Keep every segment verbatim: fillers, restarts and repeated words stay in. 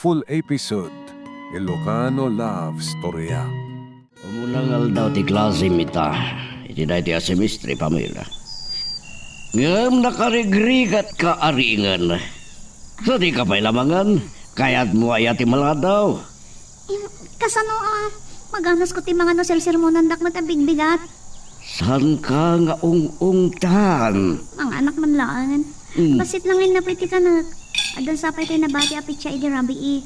Full episode, Ilocano Love Storya. Umuna nga aldaw ti klasem ita, iti daytoy a semestre, Pamela. Ngem nakarigrigatka a riingen. Sadika pay la mangan, kayatmo aya ti maladaw? Em, kasano a maganasko ti mangan no sersermonandak met a bigbigat? Saanka nga ung-ungtan? Manganak man laeng. Mm. Bassit la nga innapoy ti kanek. Addan sa pay tay nabati a petsa idi rabii.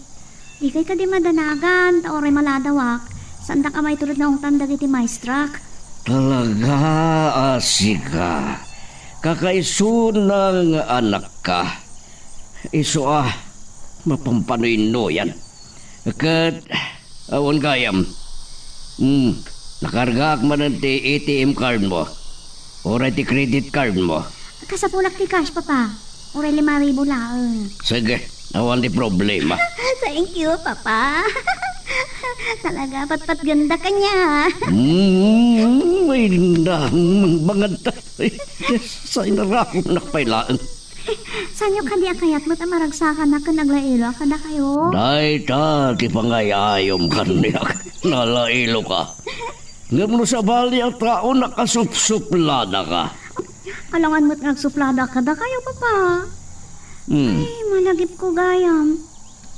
Dikay kadi madanagan, ta uray maladawak, saandak a maitured nga ungtan dagiti maestrak. Talaga a sika. Kakaisuna nga anakka. Isu a mapampanuy-nuyan. Ket, awan gayam. Hmm, nakargaak manen ti A T M card mo. Uray ti credit card mo. Kasapulak ti cash, Papa. Uray lima ribu laeng. Sige, awan ti problema. Thank you, Papa. Talaga, patpatgenda kaniak. Hmm, ay, na, mangbangat. Ay, say narakunak pay laeng. Saanyo kadi a kayat met a maragsakanak ken aglailo a kadakayo? Dayta ti pangay-ayom kaniak. Nalailoka. Ngem no sabali a tao, nakasupsupladaka. Alangan met nga agsuplada kadakayo, Papa. Hmm. Ay, malagipko gayam.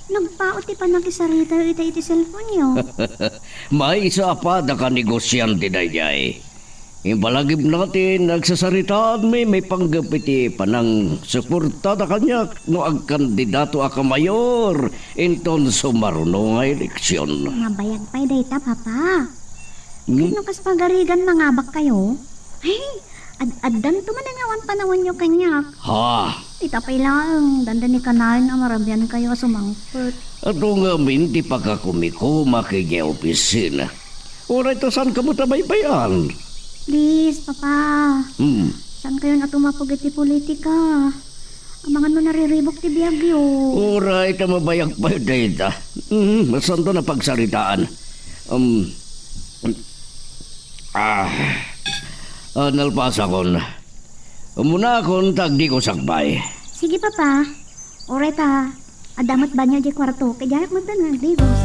Nagpaut ti pannakisaritayo ita iti cellphone-yo. Maysa a pada ka negosiante daydiay. Impalagipna ti nagsasaritaanmi maipanggep iti panangsuportada kaniak no agkandidato a kamayor inton sumaruno nga eleksion. Mabayag pay dayta, Papa. Hmm? Ket no kas pagarigan mangabakkayo, ay, ad-addanto manen nga awan panawanyo kaniak. Ha? Ita pay laeng, dandani kanayon a marabiankayo a sumangpet. Adu ngamin ti pakakumikuma idiay opisina. Uray ta saanka met a baybay-an. Please, Papa. Hmm. Saankayon a tumapog iti politika. Amangan no nariribuk ti biagyo. Uray ta mabayag pay dayta. Hmm, saanton a pagsaritaan. Um, ah, ah, nalpasakon. Umunakon ta agdigos sakbay. Sige, Papa. Uray ta, adda met banio idiay kuarto, ket diak met nga agdigos.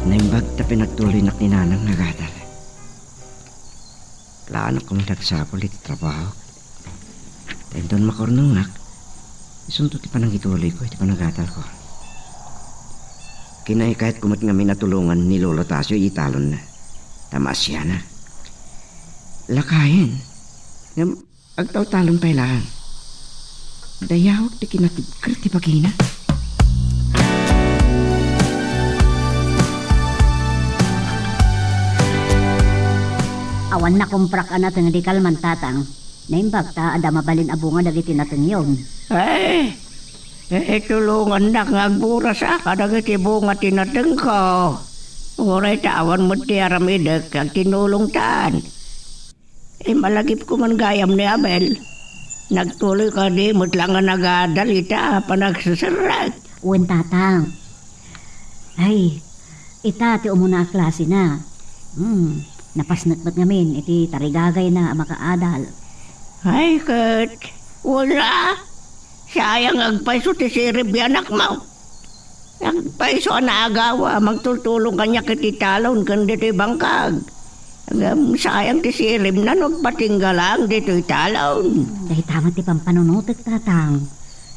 Naimbag ta pinagtuloynak ni Nanang nga agadal. Plaanak koma nga agsapul iti trabahok. Ta inton makurnongak, isunto ti panangituloyko iti panagadalko. Kinaykayatko met ngamin a tulongan ni Lolo Tasio iti talonna, ta maasianak. Lakayen, ngem agtaltalon pay laeng. Dayawek ti kinatibker ti bagina. Awan nakumprak a nateng di kalman, Tatang. Naimbag ta adda mabalin a bunga dagiti natengyon. Ay, eh, tulongannak nga agburasa kadagiti bunga ti natengko. Uray ta awan met ti aramidek, agtinulongtan. Imalagipko man gayam ni Abel. Nagtuloy kadi met la nga nagadal ita a panagseserrek. Wen, Tatang. Ay, ita ti umuna a klasena. Hmm, napasnek met ngamin iti tarigagayna a makaadal. Ay, ket, wala. Sayang agpayso ti sirib ti anakmo. Agpayso a naagawa, magtultulong kaniak iti talon ken ditoy bangkag. Ngem sayang ti siribna no agpatingga laeng ditoy talon. Dayta met ti pampanunotek, Tatang.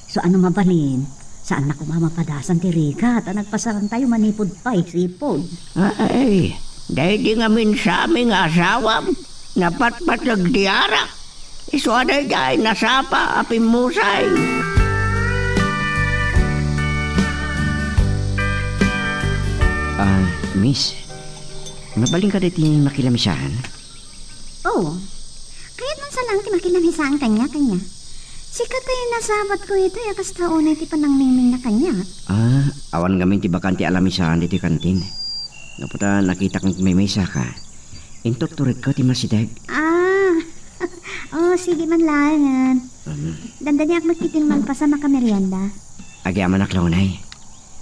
Isu a no mabalin, saanna koma mapadasan ti rigat a nagpasarantayo manipud pay sipud. Ay, daydi ngamin sami nga asawam, napatpateg ti arak. Isu a daydiay, nasapa a pimmusay. Ah, miss, mabalinka daytoy makilamisahan? Oo. Kayat man sa lang ti makilamisaan kaniak, kaniak. Sika ti nasabatko ita a kasta unay ti panangmingmingna kaniak. Ah, awan ngamin ti bakan ti alamisaan ditoy kantin. Gapu ta nakitak met maymaysaka. Intuturedko ti masideg. Ah, oh, sige man laengen. Mhm. Dandaniak met iti malpas a makamerienda. Agyamanak la unay.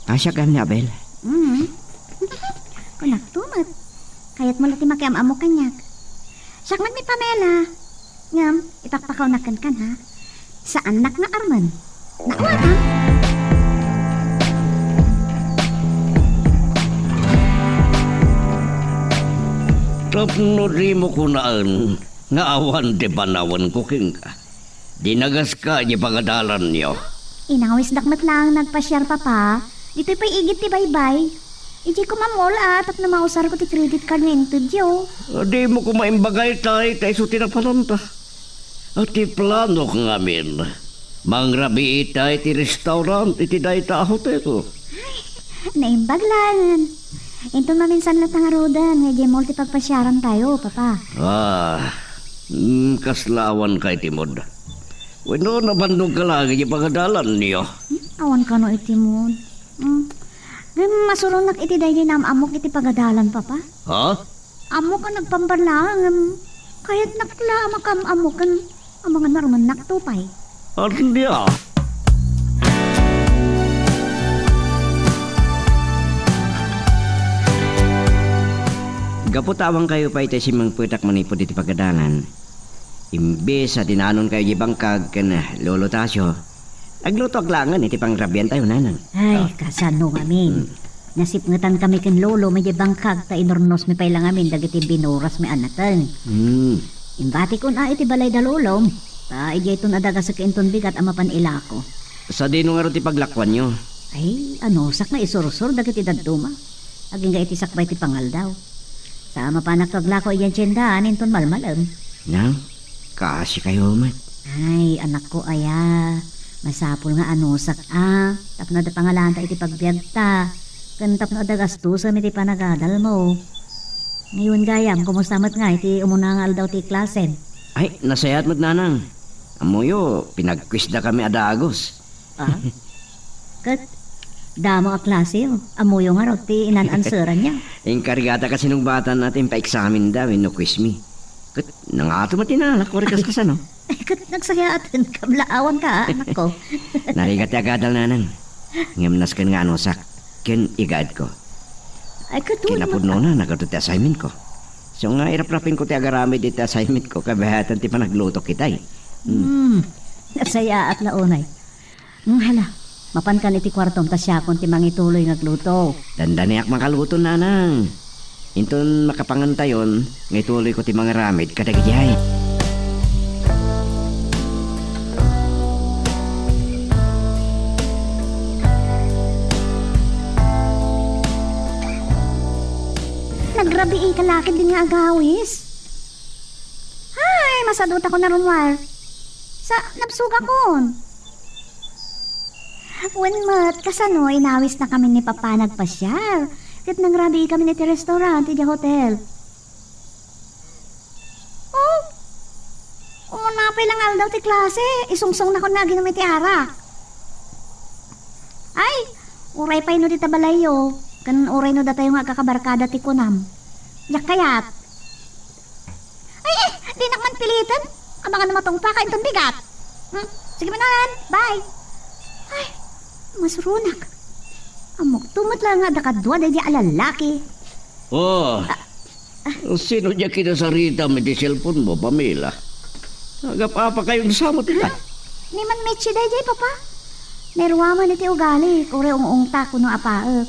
Asiak gayam ni Abel. Mm. Kunakto met. Kayatmo la ti makiam-ammo kaniak. Siak met ni Pamela. Ngem, ipakpakawnak kenka, ha? Saannak nga armen. Naawatan? Tapno dimo kunaen nga awan ti panawenko kenka. Dinagaska idiay pagadalanyo. Inawisdak met laeng nagpasiar, Papa. Ditoy pay igid ti baybay. Idiay koma mall a tapno mausarko ti credit card nga intedyo. Dimo koma imbagay tay ta isu ti napananta. Ti planok ngamin, mangrabii tay ti restaurant iti dayta a hotel. Naimbag laeng. Inton maminsan latta ngaruden nga idiay mall ti pagpasiarantayo, Papa. Ah, mm, kasla awanka iti mood. Wenno, nabannogka laeng iti pagadalanyo? Hmm? Awan kano iti mood. Hmm. Ngem masuronak iti daydi naam-ammok iti pagadalan, Papa. Ha? Ammok a nagpambarlaang, ngem kayatnak la a makaam-ammo ken amangan nga armennak to pay. Ania? Gapu ta awankayo pay ti simmangpetak manipud iti pagadalan, imbes a dinanonkayo idiay bangkag ken Lolo Tasio, naglutoak laengen iti pangrabiantayo, Nanang. Ay, ah, kasano ngamin? Mm. Nasipngetan kami ken Lolo idiay bangkag ta inurnosmi pay la ngamin dagiti binurasmi a nateng. Mm. Imbatikon a iti balay da Lolo, ta idiayton a dagasek inton bigat a mapan ilako. Sadino ngarud ti paglakuanyo? Ay, anusak nga isursor dagiti dadduma. Agingga iti sakbay ti pangaldaw. Ta mapanakto aglako idiay tiendaan inton malmalem. Nang, kaasikayo met. Ay, anakko aya, masapul nga anusak a, tapno adda pangalanta iti pagbiagta, ken tapno adda gastusem iti panagadalmo. Ngayon gayam, kumusta met nga iti umuna nga aldaw ti klasem? Ay, nasayaat met, Nanang. Ammoyo, pinagquizda kami a dagus. Ah? Ket, damo a klase, oh. Ammoyo ngarud ti inan-answeranyo. Inkarigata ka sinungbatan a ti impaeksaminda wenno quizmi. Ket, nangato met ti nalak, ori kas kasano? Ay, ket, nagsayaaten ka, awan ka, ah, anakko. Narigat ti agadal, Nanang. Ngem nasken nga anusak, ken igaedko. Ay, ket, kinapudnona, nagadu ti assignmentko. Isu nga iraprapinko ti agaramid iti assignmentko, kabiayatan ti panaglutok itay. Hmm. Hmm. Nasayaat la unay. Hmm, hala, mapankan iti kuartom ta siakon ti mangituloy nga agluto. Dandaniak makaluto, Nanang. Inton makapangantayon, nga ituloyko ti mangaramid kadagidiay. Nagrabii ka la ketdin nga agawis? Ay, masadutakon a rummuar. Sa, nabsogakon. Wen met, kasano, inawisnakami ni Papa nagpasiar. Ket nangrabii kami iti restaurant, iti hotel. Oh, umuna pay la nga aldaw ti klase, isungsungnakon nga aginom iti arak. Ay, uray pay no dita balayyo, ken uray no datayo nga agkakabarkada ti kunam. Diak kayat. Ay, eh, dinak man piliten. Amangan no matungpaka inton bigat. Hmm, sige manen, bye. Ay, masuronak. Ammok to met la nga adda kadua daydi a lalaki. Oh, ah, sino diay kinasaritam iti cellphone mo, Pamela? Agap-apa kayo sa mo, tita? Ha? Ni man Mitchie daydi, Papa. Narua man iti ugali, kuri ung-ungta kuno apaek.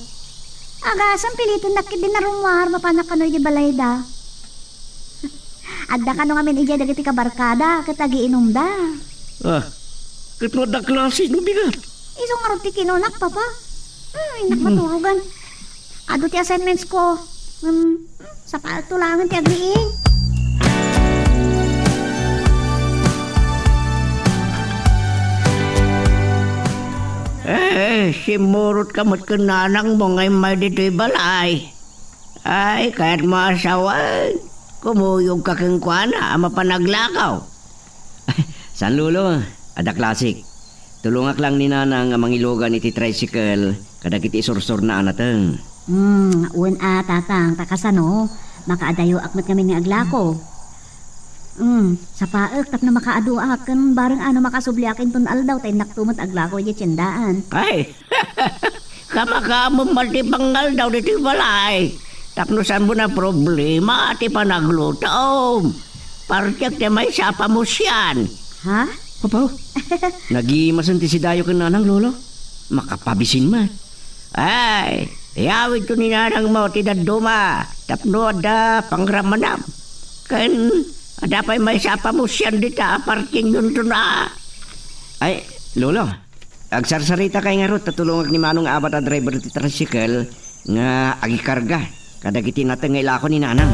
Agasem pilitennak ketdi a rummuar, mapanak kano iti balayda. Adda kano ngamin idiay dagiti kabarkada ket agiinumda. Ah, ket no adda klase no bigat? Isu ngarud ti kinunak, Papa. Hmm, innak maturogan. Adu ti assignments ko. Hmm, hmm, sapaek to laengen ti agriing. Eh, simmurot ka met ken nanang mo nga immay ditoy balay. Ay, kayat mo a sawen. Kumuyog ka kenkuana a mapan aglakaw. Saan, Lolo, adda klasik. Tulongak lang ni Nanang nga mangilugan iti tricycle kadagiti isursurna a nateng. Hmm, wen a, Tatang, ta kasano, makaadayoak met ngamin nga aglako. Hmm, sapaek tapno makaaduak ken bareng a no makasubliak inton aldaw ta innakto met aglako idiay tiendaan. Ay, kamakaammo man ti pangaldaw ditoy balay. Tapno saanmo a problema ti panaglutom. Partiek ti maysa a pamusian. Ha? Apo, nagimasen ti sidayo ken nanang, Lolo. Makapabisin met. Ay, iyawidto ni nanangmo ti dadduma tapno adda pangramanam. Ken adda pay maysa a pamusian dita a partienyon a. Ay, Lolo, agsarsaritaka ngarud ta tulongak ni Manong Abat a driver ti tricycle nga agikarga kadagiti nateng nga ilako ni Nanang.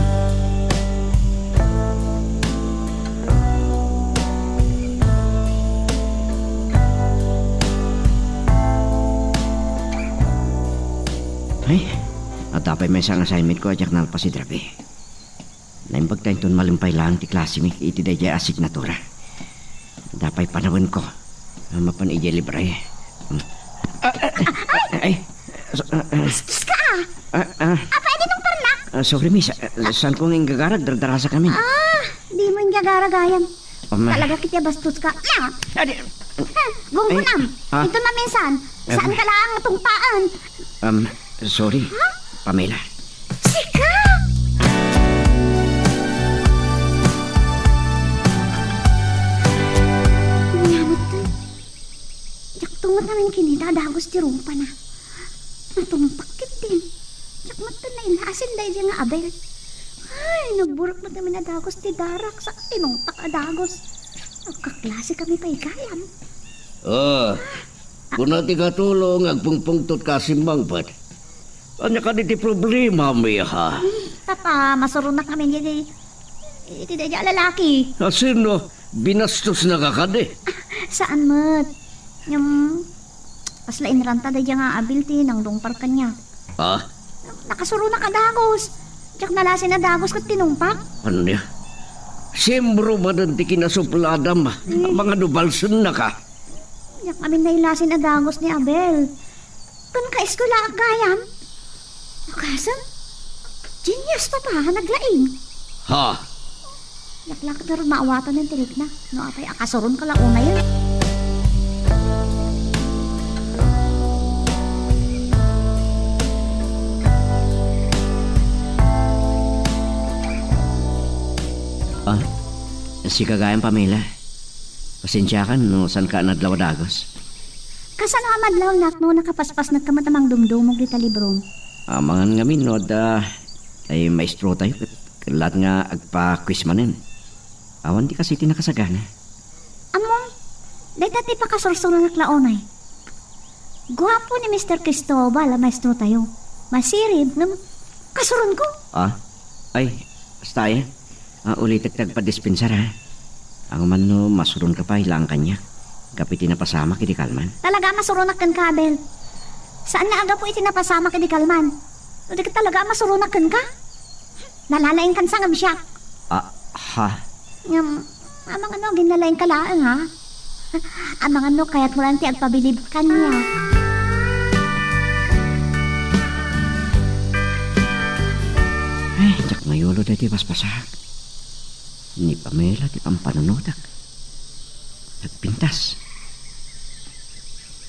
Ay, adda pay maysa nga assignment ko a diak nalpas idi rabii. Naimbag ta inton malem pay laeng ti klasemi iti daydiay asignatura. Adda pay panawenko a mapan idiay library. Hmm. Ah, ah, ah, ay! So, ah, ah. Diyos ka! Ah, ah. Apay, di nung parnak? Ah, sorry, miss. Ah, saanko nga inggagarag, dardarasakamin. Ah, dimo inggagarag, gayam. Um, talaga ket a bastoska. Ah! Ah, di- Ah, gunggunam. Ay, ah. Inton maminsan, ah, saanka laeng a tungpaan. Um, sorry, ha? Pamela. Sika! Ania met ket? Diak tunget amin kinita a dagus ti rungpana. Natumpak ketdin. Diak met ket nailasin daydiay nga Abel. Ay, nagburek met amin a dagus ti darak sa tinungpak a dagus. Agkaklasekami pay gayam. Ah, kuna ti Katulo nga agpungpungtot ka a simmangpet. Ania kadi ti problemam, iha? Hmm, Papa, masuronak amin iti, iti daydiay a lalaki. Asino? Binastosnaka kadi? Ah, saan met. Ngem, kasla inranta daydiay nga Abel ti nangdungpar kaniak. Ha? Nakasuronak a dagus. Diak nalasin a dagus ket tinungpak. Ania? Simbro manen ti kinasupladam. Hmm. Amangan no balsennaka. Diak amin nailasin a dagus ni Abel. Ken ka-eskuelaak gayam. Kasem? Genius, Papa, naglaing. Ha? Diak la ket ngarud maawatan ti rikna. No apay, akasuronka la unayen. Ah, sika gayam, Pamela. Pasensiakan no saanka a nadlaw a dagus. Kasano a madlawnak no nakapaspasnekka met a mangdumdumog dita librom? Amangan ngamin no adda tay maestrotayo ket, ket laeng nga agpa-quiz manen. Awan ti kasiti nakasagana. Ammom, dayta ti pakasursuronak la unay. Guapo ni Mister Cristobal a maestrotayo. Masirib, ngem kasuronko. Ah? Ay, basta aya. Ah, ulitek ti agpadispensar, ha? Amangan no masuronka pay laeng kaniak gapu iti napasamak idi kalman. Talaga a masuronak kenka, Abel. Saan nga a gapu iti napasamak idi kalman. No di ket talaga a masuronak kenka. Nalalaingkan sa ngem siak. Ah, ha? Ngem, amangan no aginnalaingka laeng, ha? Amangan no kayatmo laeng ti agpabilib kaniak. Ay, diak mayulo daytoy paspasaak. Ni Pamela ti pampanunotak. Nagpintas.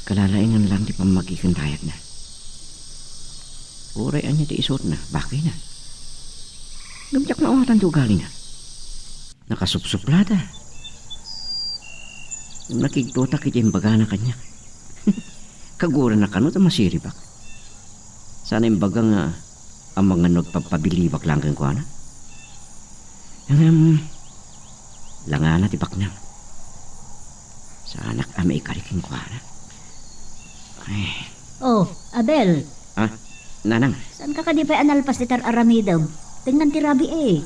Kalalaingan laeng ti pammagi ken dayagna. Uray ania ti isuotna, bakayna. Ngem diak maawatan ti ugalina. Nakasupsuplada. Ngem nakigtotak iti imbagana kaniak. Kaguranna kano ta masiribak. Saan a imbaga nga amangan no agpagpabilibak laeng kenkuana. Ngem, langana ti baknang. Saanak a maikari kenkuana. Ay. Oh, Abel. Ah, Nanang. Saanka kadi pay a nalpas ti tar-aramidem? Tengngan ti rabii.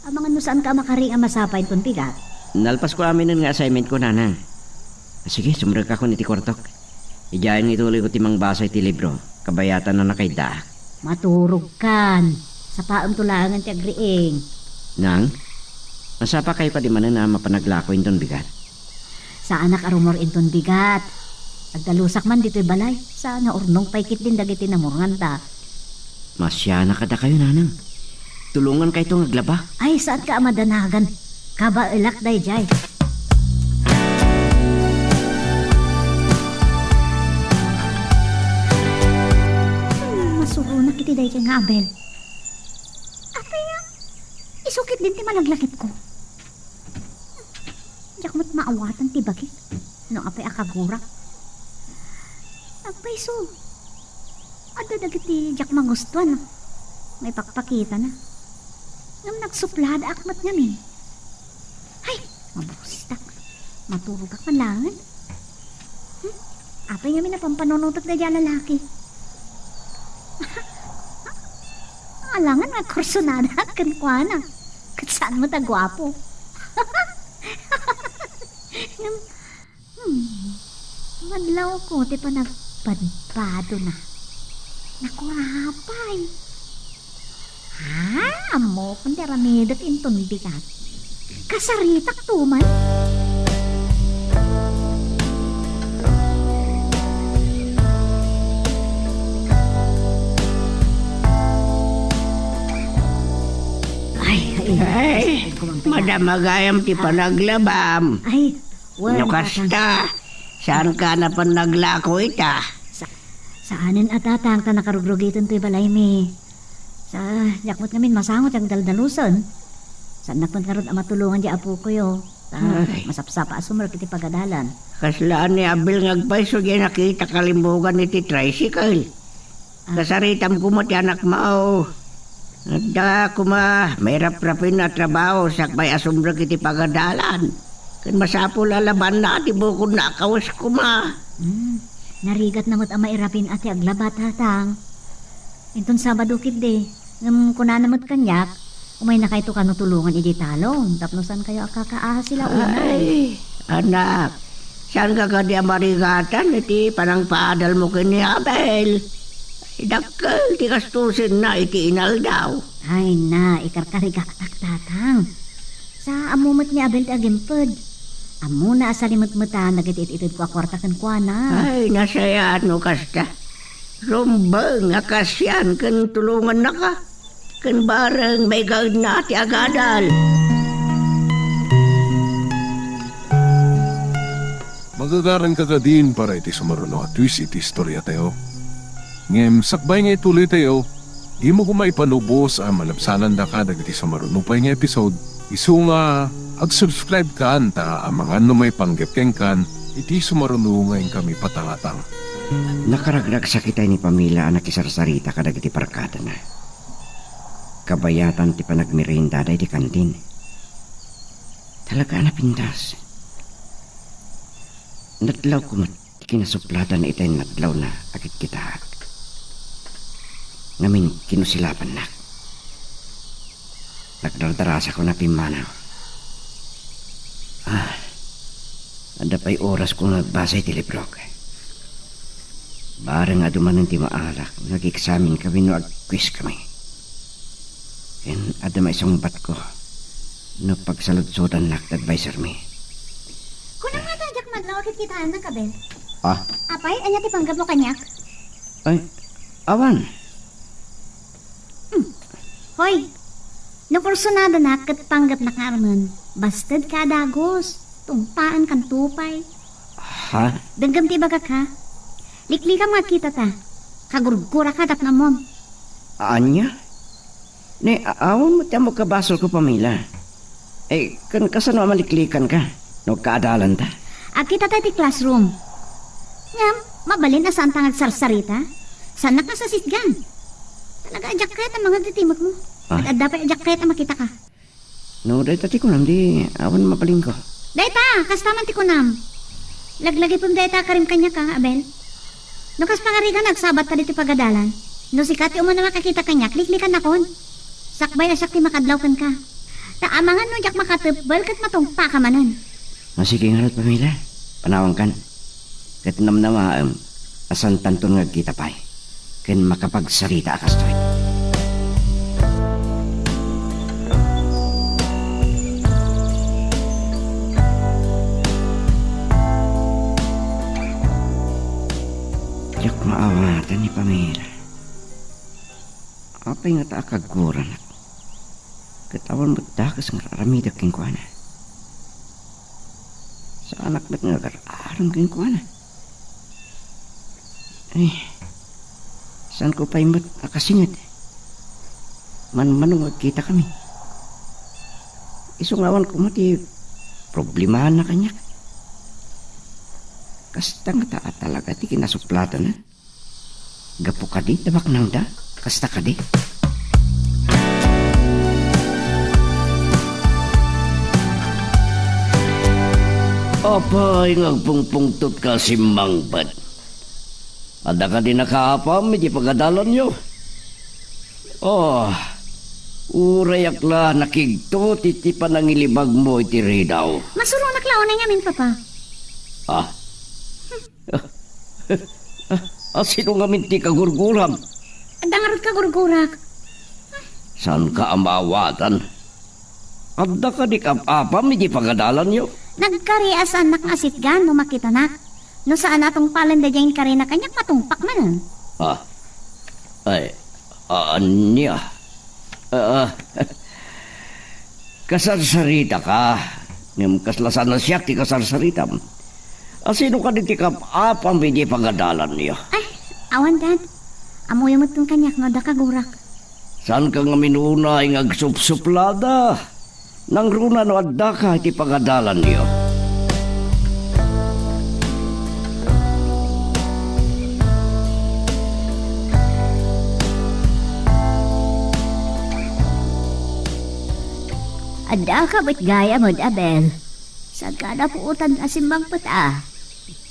Amangan no saanka a makari nga masapa inton bigat. Nalpasko aminen nga assignment ko, Nanang. Sige, sumrekakon iti kuartok. Idiayen nga ituloyko ti mangbasa iti libro. Kabayatan a nakaiddaak. Maturogkan. Sapaemto laengen ti agriing. Nang, masapakayo kadi manen a mapanaglako inton bigat? Saanak a rumor inton bigat. Agdalusak man ditoy balay. Saan a urnong pay ketdin dagiti namurnganta. Masianak kadakayo, Nanang. Tulongankayto nga aglaba. Ay, saanka a madanagan. Kabaelak daydiay. Masuronak iti daydiay nga Abel. Sukit din ti malaglagipko. Diak met maawatan ti bagik no apay a kagurak. Agpayso, adda dagiti diak magustuan nga ipakpakitana. Ngem nagsupladaak met ngamin. Hay, mabusistak. Maturogak man laengen. Hmm? Apay ngamin a pampanunotek daydiay a lalaki? Alangan nga kursunada kenkuana. Ket saan met a guapo. Ngem, hmm, madlawko ti panagpadpadona. Nakurapay. Ha? Ammokon ti aramidek inton bigat. Kasaritak to man? Ay, ay, ay, madama gayam ti panaglabam. Ay, well, no kasta, saanka a napan naglako ita? Sa-, saanen a, tatang, ta nakarugrugiten toy balaymi. Sa, diak met ngamin masango ti agdaldalusen. Saannak met ngarud a matulongan diay apokoyo. Ta, ay, masapsapa a sumrek iti pagadalan. Kasla ni Abel nga agpayso diay nakita kalimbugan iti tricycle. Ah. Kasaritam koma ti anakmo. Adda koma mairaprapin a trabaho sakbay a sumrek iti pagadalan. Ken masapul a labanna ti bukodna a kawes koma. Hmm. Narigatna met a mairapin a ti aglaba, tatang. Inton Sabado ketdi, ngem kunana met kaniak, umaynakayto kano tulongan idiay talon, tapno saankayo a kakaasi la unay. Ay, anak, saanka kadi a marigatan iti panangpaadalmo ken ni Abel? Ay, dakkel ti gastusenna iti inaldaw. Ay na, ikarkarigatak, tatang. Sa ammo met ni Abel ti agimped. Ammona a salimetmetan dagiti it-itedko a kuarta kenkuana. Ay, nasayaat no kasta. Rumbeng a kasian ken tulongannaka. Ken bareng maigaedna ti agadal. Magagaranka kadin para iti sumaruno a twist iti istoriatayo. Ngem sakbay nga ituloytayo, dimo koma ipanubos a malabsanandaka dagiti sumaruno pay nga episode, isu nga ag-subscribe kan ta amangan no maipanggep kenkan iti sumaruno nga inkami patatang. Nakaragragsak itay ni Pamela a nakisarsarita kadagiti barkadana. Kabayatan ti panagmeriendada iti kantin. Talaga a napintas. Nadlawko met ti kinasupladan itay nadlawna a kitkitaak. Ngamin, kinusilabannak. Nagdardarasakon a pimmanaw. Ah, adda pay orasko nga agbasa iti librok. Bareng a dumanen ti maalak, nag-examen kami no ag-quiz kami. Ken adda maisungbatko no pagsaludsodannak ti adviser mi. Kunam nga ta diak madlaw a kitkitaennak, Abel. Ah? Apay, ania ti panggepmo kaniak? Ay, awan. Hmm. Hoy, no kursunadanak ket panggepnak nga armen, basted ka a dagus. Tumpaenkanto pay. Ha? Denggem ti ibagak, ha? Liklikam nga agkitata. Kagurguraka tapno ammom. Ania? Ne, a-, awan met ti ammok a basolko, Pamela. Eh, ken kasano a maliklikanka no agkaadalanta? Agkitata iti classroom. Ngem, mabalin a saanta nga agsarsarita? Saannak nga sasitgan. Talaga a diak kayat a mangngeg ti timekmo. Ah. Ad-adda pay a diak kayat a makitaka. No dayta ti kunam, di awan mabalinko. Dayta, kasta man ti kunam. Laglagipem dayta a karim kaniak, a, Abel. No kas pangarigan, agsabatta ditoy pagadalan. No sika ti umuna a makakita kaniak, liklikannakon. Sakbay a siak ti makadlaw kenka. Ta amangan no diak makatepbel ket matumpaka manen. A, sige ngarud, Pamela. Panawankan. Ket namnamaem a saantanton nga agkita pay ken makapagsarita a kastoy. Diak maawatan ni Pamela. Apay ngata a kagurannak? Ket awan met dakes nga ar-aramidek kenkuana. Saanak met nga agar-arem kenkuana. Ay, saanko pay met a kasinget. Manmano nga agkitakami. Isu nga awan koma ti problemaanna kaniak. Kasta ngata a talaga ti kinasuplatanna. Gapu kadi ta baknangda, kasta kadi. Apay nga agpungpungtotka a simmangpet? Adda kadi nakaapam iti pagadalanyo? Oh, urayak la nakigtot iti panangilibagmo iti ridaw. Masuronak la unay ngamin, Papa. Ah? Ah, sino ngamin ti kagurguram? Adda ngarud kagurgurak. Saanka a maawatan? Adda kadi kap-apam iti pagadalanyo? Nagkari a saannak nga asitgan no makitanak. No saan a tungpalen daydiay inkarina kaniak, matungpak manen. Ah. Ay, ania? Ah, kasarsarita ka. Ngem kasla saan a siak ti kasarsaritam. A sino kadi ti kap-apam iti pagadalanyo? Ay, awan, Dad. Ammoyo met kaniak no adda kagurak. Saanka ngamin unay nga agsupsuplada? Nangruna no addaka iti pagadalanyo. Addaka met gayam, Abel. Saanka a napuotan a simmangpet a?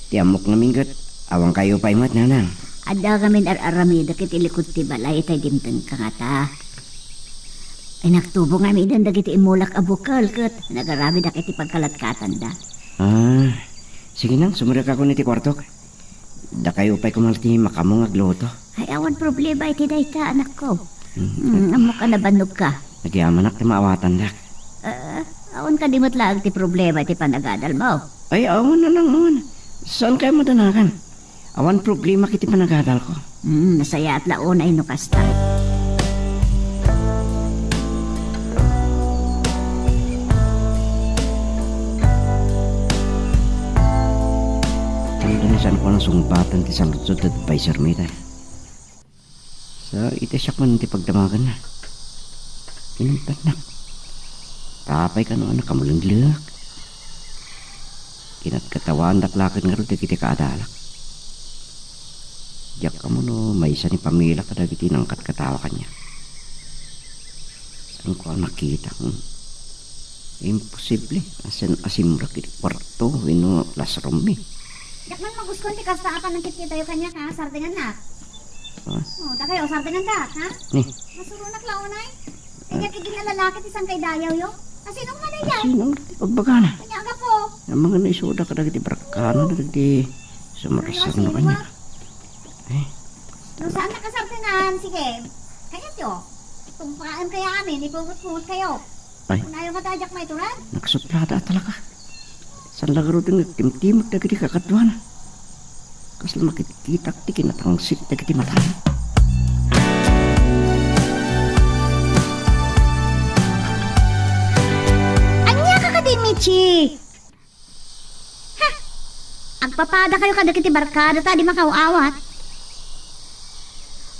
Ti ammok ngamin ket, awan kayo pay met, nanang. Adda ngamin ar-aramidek iti likud ti balay itay dimtenka ngata. Ay, nagtubo ngamiden dagiti immulak a bukel ket nagaramidak iti pagkalatkatanda. Ah, sige nang, sumrekakon iti kuartok. Dakayo pay koma ti makaammo nga agluto. Ay, awan problema iti dayta, anakko. Hmm. Hmm, ammok a nabannogka. Nagyamanak ta maawatandak. Ah, awan kadi met laeng ti problema iti panagadalmo? Ay, awan, nanang, awan. Saankayo madanagan? Awan problema iti panagadalko. Hmm, nasayaat la unay no kasta. Ania ti saanko a nasungbatan ti saludsod ti advisormi ita? Sa ita siak man ti pagdamaganna. Kinuntatnak. Apay kano a nakamulenglengak? Kinatkattawaandak la ket ngarud dagiti kaadalak. Diak ammo no maysa ni pamilya kadagiti nangkatkatawa kaniak. Saanko a nakita, hmm? Imposible. Asin, asimrek iti kuarto wenno classroom mi. Diak man maguskon ti kasta a panangkitkitayo kaniak, ha? Sardengannak. Ah? Oh, dakayo, sardengandak, ha? Ni? Masuronak la unay. Ah. Kaniak iti nalalaki ti sangkay dayawyo. Asino nga daydiay? Sino? Ti pagbagana. Kaniak, agapo. Amangan nga isuda kadagiti barkana, dagiti sumarasar no kaniak. Eh? No saan nakasardengan, sige. Kaniakyo. Tumpaen kayo amin, ipungot-pungot kayo. Ay. Unayo nga ta, diak maituran. Nagsuplada talaga. Saan la ngarud nga agtimtimag dagiti kakaduana? Kasla makitkitak ti kinatangsit dagiti matana. Ania ka kadi, Michi? Ha! Agpapadakayo kadagiti barkada ta adi makaaw-awat.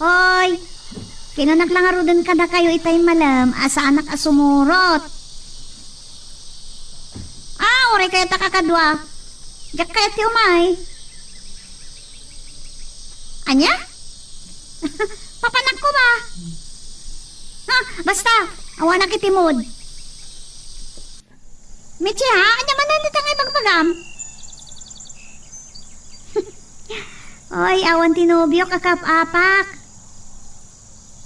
Hoy! Kinanak la ngaruden kadakayo itay malem a saanak a sumurot. Ah, uray kayo ta kakadua. Diak kayat ti umay. Ania? Papanakko ba? Ha, basta, awanak iti mood. Michi, ha? Ania manen dita nga ibagbagam? Oy, awan ti nobiok a kap-apak.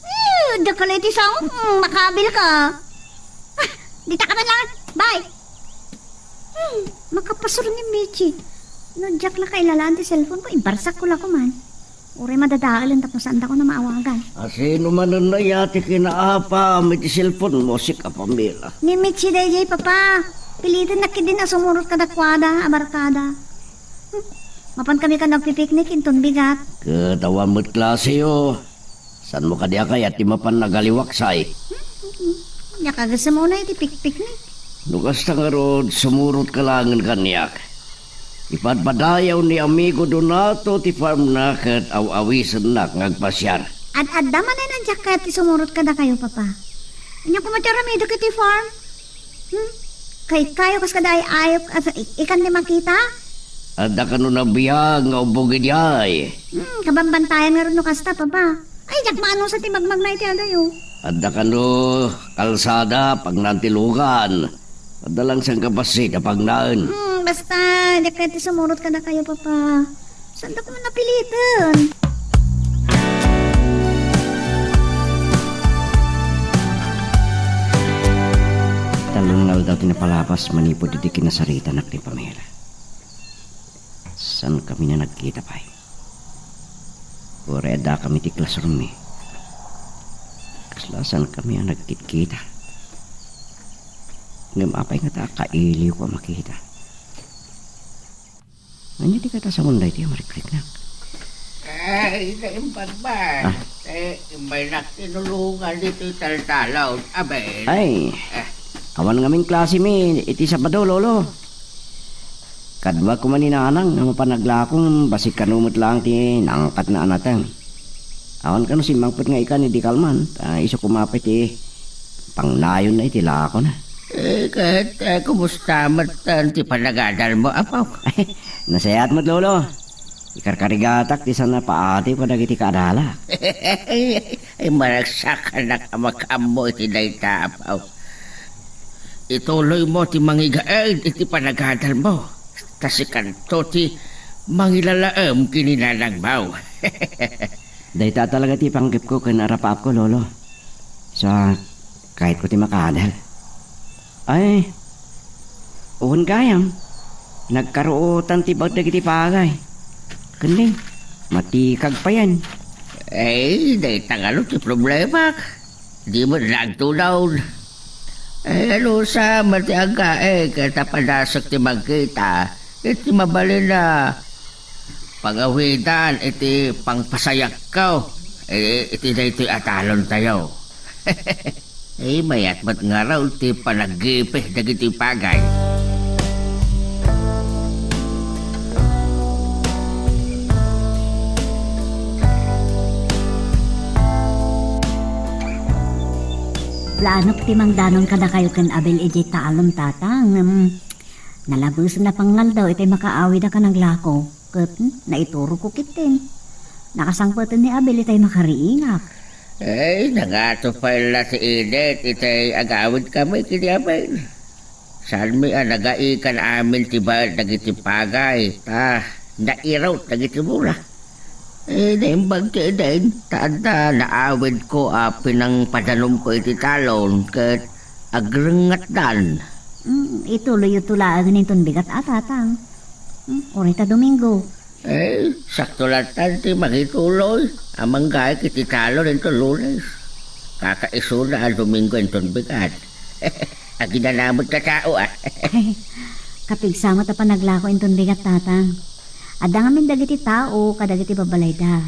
Eh, dakkel iti sao, mm, makabil ka. Ah, dita ka man lang. Bye. Hmm, makapasur ni Michi. No diak la kailalaan ti cellphone ko, ibarsak ko la koman. Uray madadaelen tapno saandakon a maawagan. Asino manen aya ti kinaapam iti cellphone mo, sika, Pamela? Ni Michi daydiay, Papa. Pilitennak ketdin a sumurot kadakuada a barkada. Hmm. Mapan kami kan agpipiknik inton bigat. Ket awan met klaseyo. Saanmo kadi a kayat ti mapan nagaliwaksay? Hmm. Ania, kagesem unay ti pikpiknik? No kasta ngarud, sumurot ka laengen kaniak. Ipadpadayaw ni Amigo Donato ti farmna ket aw-awisennak nga agpasiar. Ad-adda manen a diak kayat ti sumurot kadakayo, Papa. Ania koma ti aramidek iti farm? Hmm? Kaykayo kas kada ay-ayok, at i-, ikan ti makita? Adda kano nabiag nga ubbog idiay? Hmm, kabambantayan ngarud no kasta, Papa. Ay, diak maanus ti magmagna iti adayo. Adda kano kalsada, pagnaen ti lugan. Adda lang sangkabassit a pagnaen. Hmm, basta, diak kayat ti sumurot kadakayo, Papa. Saandak man napiliten. Talon nga aldaw ti napalabas manipud idi kinasaritanak ti pamela. Saankami a nagkita pay. Uray addakami ti classroom-mi. Kasla saankami a nagkitkita. Ngem apay ngata a kailiwko a makita? Ania ti katasangon daytoy a marikriknak? Ay, naimbag ba? Ah. Eh, imbaynak tinulongan ditoy taltalon. Abel. Ay, eh, awan ngamin klasemi iti Sabado, Lolo. Kadua koma ni Nanang nga mapan aglako, bassit kano met laeng ti nangkatna a nateng. Awan kano simmangpet nga ikan idi kalman, ta isu koma pay ti pangnayonna iti lakona. Eh, ket, eh, kumusta met ti panagadalmo, apo? Nasayaat met, Lolo. Ikarkarigatak ti saan a paatiw kadagiti kaadalak. Ay, maragsakanak a makaammo iti dayta, apo. Ituloymo ti mangigaed iti panagadalmo. Ta sikanto ti mangilalaem ken ni nanangmo. Dayta talaga ti panggepko ken arapaapko, Lolo. Sa, kayatko ti makaadal. Ay, wen gayam, nagkaruotan ti baet dagiti pagay. Ken ni, matikag payen. Ay, dayta ngalo ti problemak. Di met nagtulon. Ay, ano sa mati aggaek, ket a padasek ti magkita, iti mabalin a pangawidan iti pangpasayakko, eh, iti daytoy a talontayo. Eh, mayat met ngarud ti panaggipi dagiti pagay. Planok ti mangdanon kadakayo ken Abel idiay talon, Tatang. Ngem, nalabesen a pangngaldaw itay makaawid a kanaglako, ket naiturogko ketdin. Nakasangpeten ni Abel itay makariingak. Ay, nangato pay la ti init itay agawidkami ken ni Abel. Saanmi a nagaikan amin ti baet dagiti pagay, ta nairut dagiti bola. Eh, naimbag ti idin, ta adda naawidko a pinangpadanumko iti talon ket agrengngatdan. Mm, ituloyyo to laengen inton bigat a, Tatang. Mm, uray ta Domingo. Eh, sakto latta ti mangituloy a manggaek iti talon inton Lunes. Kakaisuna a Domingo inton bigat. Aginanamet a tao, ah. Kapigsa met a panaglako inton bigat, Tatang. Adda ngamin dagiti tao kadagiti babbalayda.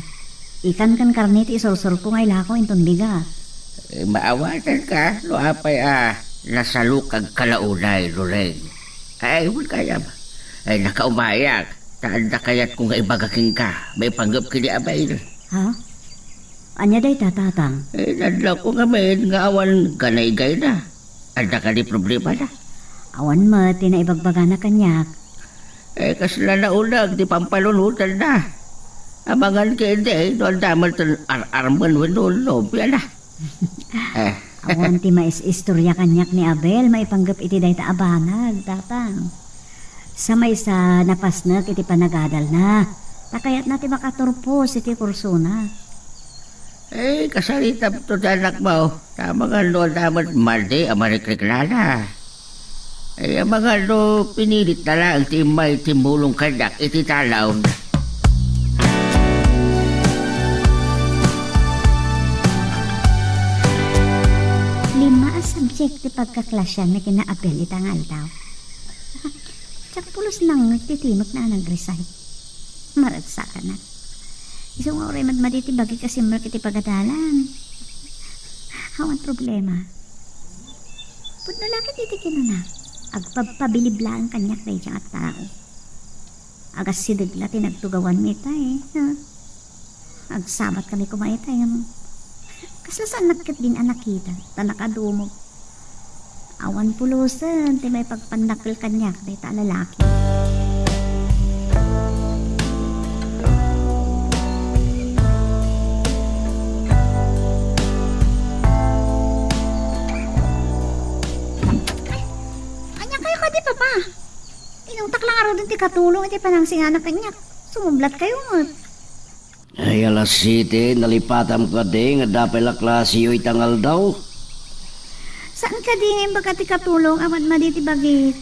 Ikan ken karne ti isursurko nga ilako inton bigat. Eh, maawatanka no apay a nasalukagka la unay, Loreng. Ay, wen gayam. Ay, nakaumayak. Ta adda kayatko nga ibaga kenka, maipanggep ken ni Abel. Ha? Ania dayta, Tatang? Eh, nadlawko ngamin nga awan ganaygayna. Adda kadi problemana? Awan met ti naibagbagana kaniak. Eh, kasla nauneg ti pampanunotanna. Amangan ketdi no adda met ar-armen wenno nobiana. Eh. Awan ti mais-istoria kaniak ni Abel maipanggep iti dayta a banag, Tatang. Sa maysa, napasnek iti panagadalna, ta kayatna ti makaturpos iti kursona. Eh, kasaritam to ti anakmo. Ta amangan no adda met madi a marikriknana. Eh, amangan no pinilitna laeng ti immay timmulong kaniak iti talon. Lima a subject ti pagkaklasianmi ken ni Abel ita nga aldaw. Diak pulos nangngeg ti timekna a nag-resign. Maragsakanak. Isu nga uray madmadi ti bagik a simrek iti pagadalan. Awan problema. Pudno la ket iti kinuna, agpabpabilib laeng kaniak daydiay a tao. Agassideg la ti nagtugawanmi ita, eh, ha? Agsabatkami koma ita, eh, ngem kasla saannak ketdin a nakita, ta nakadumog. Awan pulusen ti maipagpannakkel kaniak dayta a lalaki. Ania kayo kadi, Papa? Inungtak lang ngaruden ti katulong iti panangsinganak kaniak. Sumublat kayo met. Ay, alas siete, nalipatam kadi nga adda pay la klasiyo ita nga aldaw? Saan kadi nga imbaga ti katulong awan madi ti bagik?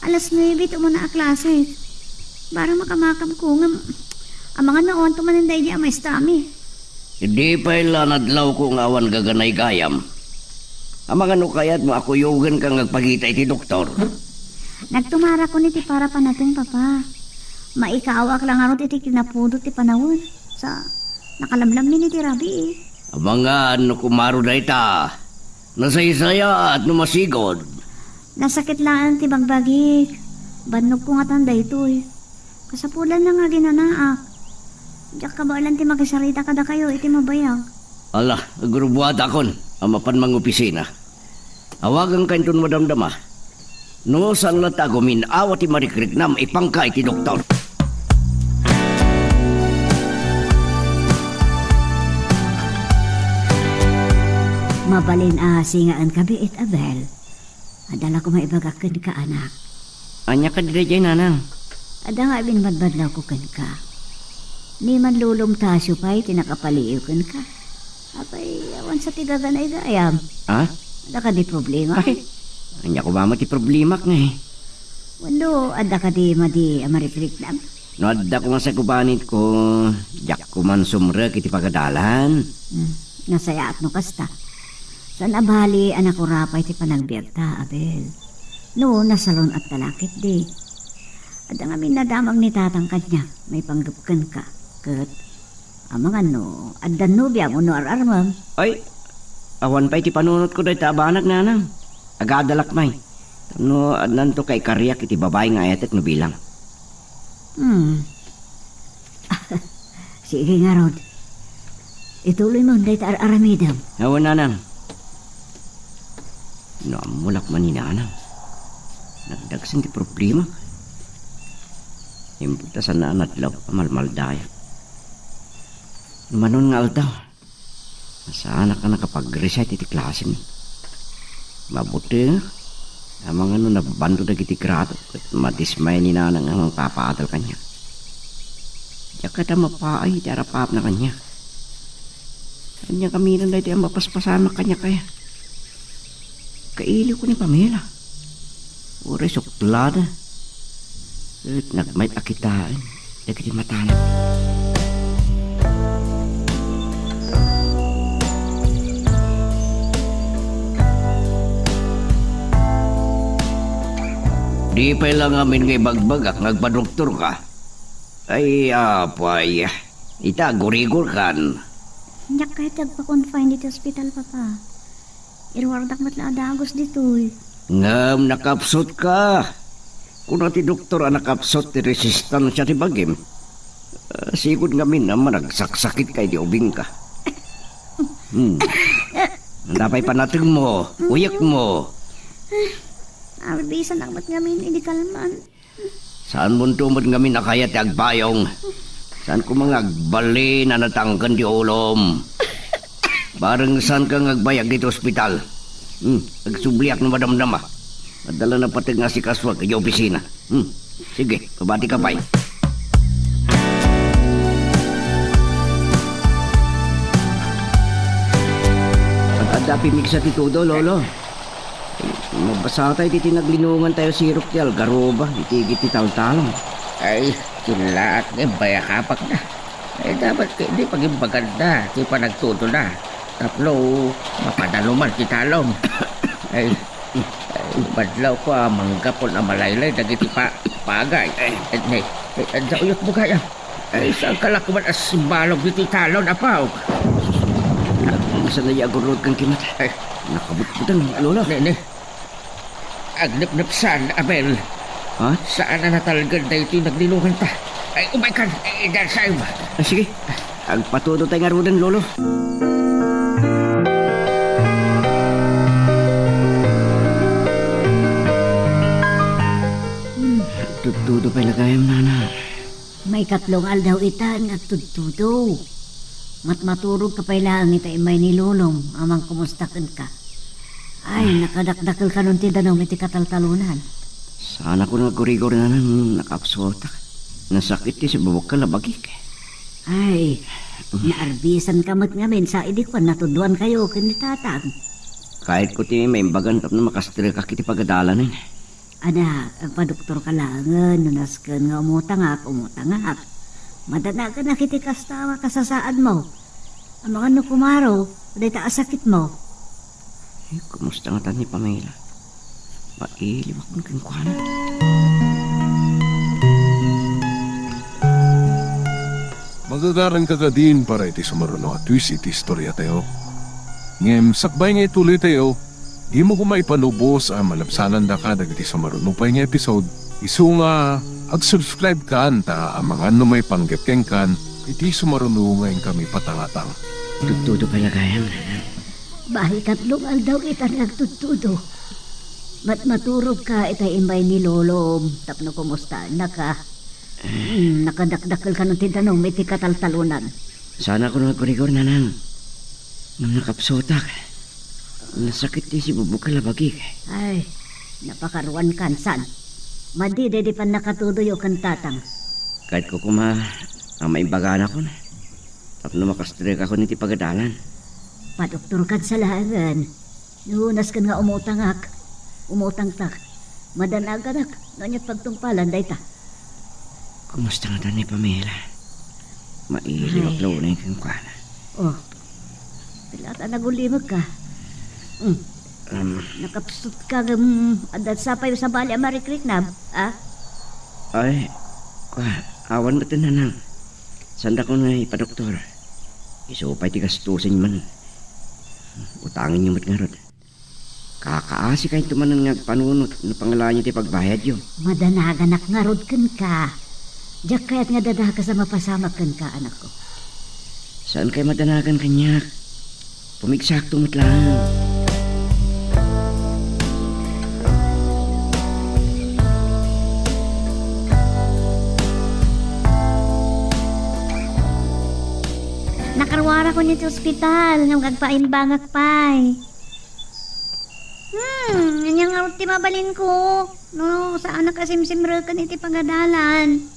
Alas nuebe ti umuna a klase. Barang makamakam ko ngem, amangan no awan tumanen daydi a maestami. Idi pay la nadlawko nga awan gaganay gayam. Amangan no kayatmo a kuyogenka nga agpakita iti doktor? Nagtumarakon iti para panateng, Papa. Maikaawak la ngarud iti kinapudot ti panawen. Sa, nakalamlammin iti rabii. Amangan no kumaro dayta. Nasaysayaat no masigud. Nasakit laeng ti bagbagik. Bannogko ngatan daytoy. Kasapulan na nga aginanaak. Diak kabaelan ti makisarita kadakayo iti mabayag. Ala, agrubuatakon a mapan mangopisina. Awaganka inton madamdama. No saan latta a gumin-awa ti marikriknam, ipangka iti doktor. Mabalin a singaen ka biit, Abel. Adda la koma ibagak kenka, anak. Ania kadi daydiay, nanang? Adda nga ibinbadbadlawko kenka. Ni manlulumtasyo pay ti nakapaliiw kenka. Apay, awan sa ti gaganay gayam. Ha? Adda kadi problema? Ay, ania koma met ti problemak ngay? Wenno, adda kadi madi a marikriknam? No adda koma sa kubanitko, diak koman sumrek iti pagadalan. Hmm, nasayaat no kasta. Saan a bali a nakurapay ti panagbiagta, Abel. No, nasalun-atta la ketdi. Adda ngamin nadamag ni tatang kaniak, maipanggep kenka. Ket, amangan no, adda nobiam wenno ar-armem. Ay, awan pay ti panunotko dayta a banag, nanang. Agadalak pay. Tapno addanto kaikariak iti babai nga ayatek no bilang. Hmm. Sige ngarud. Ituloy mo dayta ar-aramidem. Awan, nanang. No ammolak man ni nanang. Nagdagsen ti problema. Imbutasan na nadlaw a malmaldayak. Manon nga aldaw. Saanak a nakapag-recite iti klasemi. Mabuti nga, amangan no nabando dagiti grado ket madismay ni nanang a mangpapaadal kaniak. Diak kayat a mapaay iti arap-apna kaniak. Ania ngamin daytoy a mapaspasamak kaniak aya? Kailiwko ni Pamela. Uray suklada. Ket nagmayat a kitaen dagiti matana. Di pay la ngamin nga ibagbagak nga agpadoktorka. Ay, apay. Ita, agurigorkan. Diak kayat ti agpa-confine iti ospital, Papa. Iruardak met la a dagus ditoy. Ngem nakapsutka. Kuna ti doktor a nakapsut ti resistansia ti bagim. Ah, sigud ngamin a managsaksakitka idi ubingka. Hmm. Ania pay panatengmo, uyekmo. Abisanak met ngamin idi kalman. Saanmonto met ngamin a kayat ti agpayong. Saanko nga agbalin a natangken ti ulom. Bareng saanka nga agbayag iti ospital. Hmm, agsubliak no madamdama. Adda la napateg nga asikasuak iti opisina. Hmm, sige, pabatika pay. Adda pimigsa ti tudo, Lolo. Mabasatay ti tinaglinungan tayo sirup ti algaroba, iti, iti taltalong. Ay, kinlaat nga imbayakapak na. Ay, dapat ket idi pagimbaganda ti panagtudona tapno mapadanuman ti talong. Ay, ay, badlaw ko a manggapon a malaylay dagiti pa-, pagay. Ay, ay, ay, ay, uyot mo gayam. Ay, saanka la koma a simbalog ditoy talon, apo? Nagpinsan na ya agurod kan kimat. Ay. Nakabutbutang, Lolo. Ne, ne. Agnepnepsan, Abel. Ha? Saan a natalged daytoy naglinungan ta. Ay, umaykan. Ay, darsayom. Ah, sige. Agpatudo tayo ngaruden, Lolo. Tudo pay la gayam, Nana. Maikatlo nga aldaw itan nga agtudtudo. Matmaturog ka pay laeng ita immay ni Lolom a mangkumusta kenka. Ay, nakadakdakel kanon ti danum iti kataltalonan. Saan a ko nagurigor, Nana, nakaabsutak. Nasakit ti sibubukkel a bagik. Ay, naarbisan ka met ngamin sa idi kuan natuduan kayo ken ni Tatang. Kayat ko ti maimbagan tapno makastrekak iti pagadalanen. Anak, agpadoktor ka laengen, no nasken nga umutangak, umutangak. Madanaganak iti kasta a kasasaad mo. Amangan no kumaro, dayta a sakit mo. Eh, kumusta ngata ni Pamela? Mailiwak man kenkuana. Magagaran ka kadin para iti sumaruno a twist iti istorya tayo. Ngem sakbay nga ituloy tayo, dimo koma ipanubos a malabsanandaka dagiti sumaruno pay nga episode. Isu nga, ag-subscribe kan ta amangan no maipanggep kenkan iti sumaruno nga inkami patangatang. Tudtudo pay la gayam, Nanang. Bahi katlo nga aldaw itan nga agtudtudo. Matmaturog ka ita imbay ni Lolom tapno kumustaennaka. Hmm, nakadakdakel kanon ti danum iti kataltalonan. Saan a ko nagurigor, Nanang. Ngem nakapsutak. Nasakit ti sibubukkel a bagik. Ay, napakaruan kan, san? Madi daydi pannakatudoyo ken Tatang. Kayat ko koma a maimbaganak tapno makastrekakon iti pagadalan. Padoktor kad sa laengen. No nasken nga umutangak, umutangtak, madanaganak no ania't pagtungpalan dayta. Kumusta ngata ni Pamela? Mailiwak la unay kenkuana. Oh, pila ta nagulimekka? Hmm. Um, Nakapsut ka ngem adda sapay sabali a marikriknam, a? Ay, kua, awan met, Nanang. Saandakon nga ipadoktor. Isu pay ti gastusen man. Utangenyo met ngarud. Kakaasi kayto manen nga agpanunot no pangalaanyo ti pagbayadyo. Madanaganak ngarud kenka. Diak kayat nga dadakas a mapasamak kenka, anakko. Saan kay madanagan kaniak? Pumigsakto met laeng. Nakaruarakon iti ospital ngem agpaimbagak pay. Hmm, ania ngarud ti mabalinko? No, saanak a simsimreken iti pagadalan.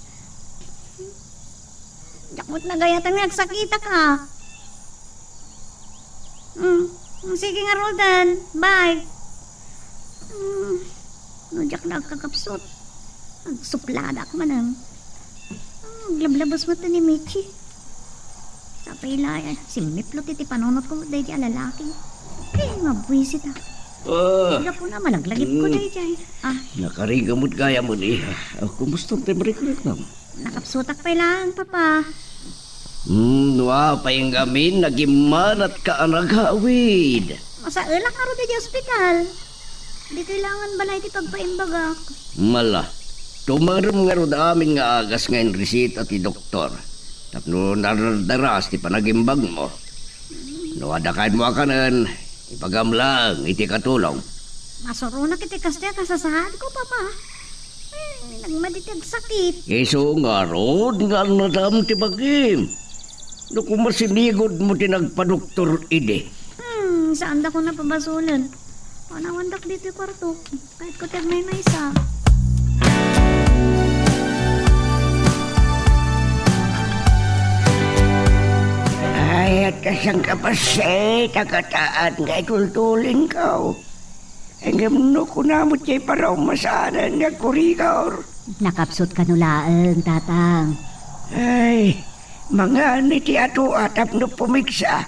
Diak met nagayatan nga agsakitak a. Hmm, sige ngaruden. Bye. Hmm, no diak la agkakapsut, agsupladak manen. Ah, aglablabas met ni Michi. Sapay la, eh, simmiplo ti, ti panunotko met daydi a lalaki. Eh, mabuisit a. Ah. Gapuna, malaglagipko Mm. daydi. Ah. Nakarigaw met gayam, iha. Ah, kumusta ti marikriknam? Nakapsutak pay laeng, Papa. Hmm, no apay ngamin, nagimmanatka a nagawid. Masaelak ngarud iti ospital. Ditoy laengen balay ti pagpaimbagak. Mala, tumarem ngarud amin nga agas nga inrisita ti doktor tapno nadardaras ti panagimbagmo. No adda kayatmo a kanen, ibagam laeng iti katulong. Masuronak iti kasta a kasasaadko, Papa. Eh, nagmadi ti agsakit. Isu ngarud nga annadam ti bagim. No koma sinigudmo ti nagpadoktor idi. Hmm, saandakon a pabasolen. Panawandak ditoy kuarto. Kayatko ti agmaymaysa. Ay, at kasang kapaset, agataat nga itultulinko. Ngem no kunamo ti paraumasanan nga agkurigor. Nakapsut kano laeng, Tatang. Ay, mangan iti atoa tapno pumigsa.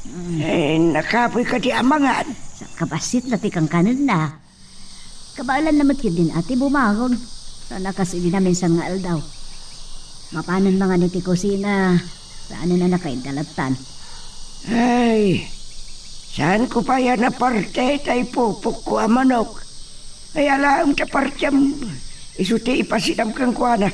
Mm. Eh, nakapoy kadi a mangan? Sa kabasit la ti kankanenna. Kabaelanna met ketdin a ti bumangon. Sana kas idi naminsan nga aldaw. Mapanen mangan iti kusina. Saanen a nakaidda lattan. Ay, saanko pay a naparte tay pupokko a manok. Ay, alaem ta partiam, isu ti ipasidam kenkuana.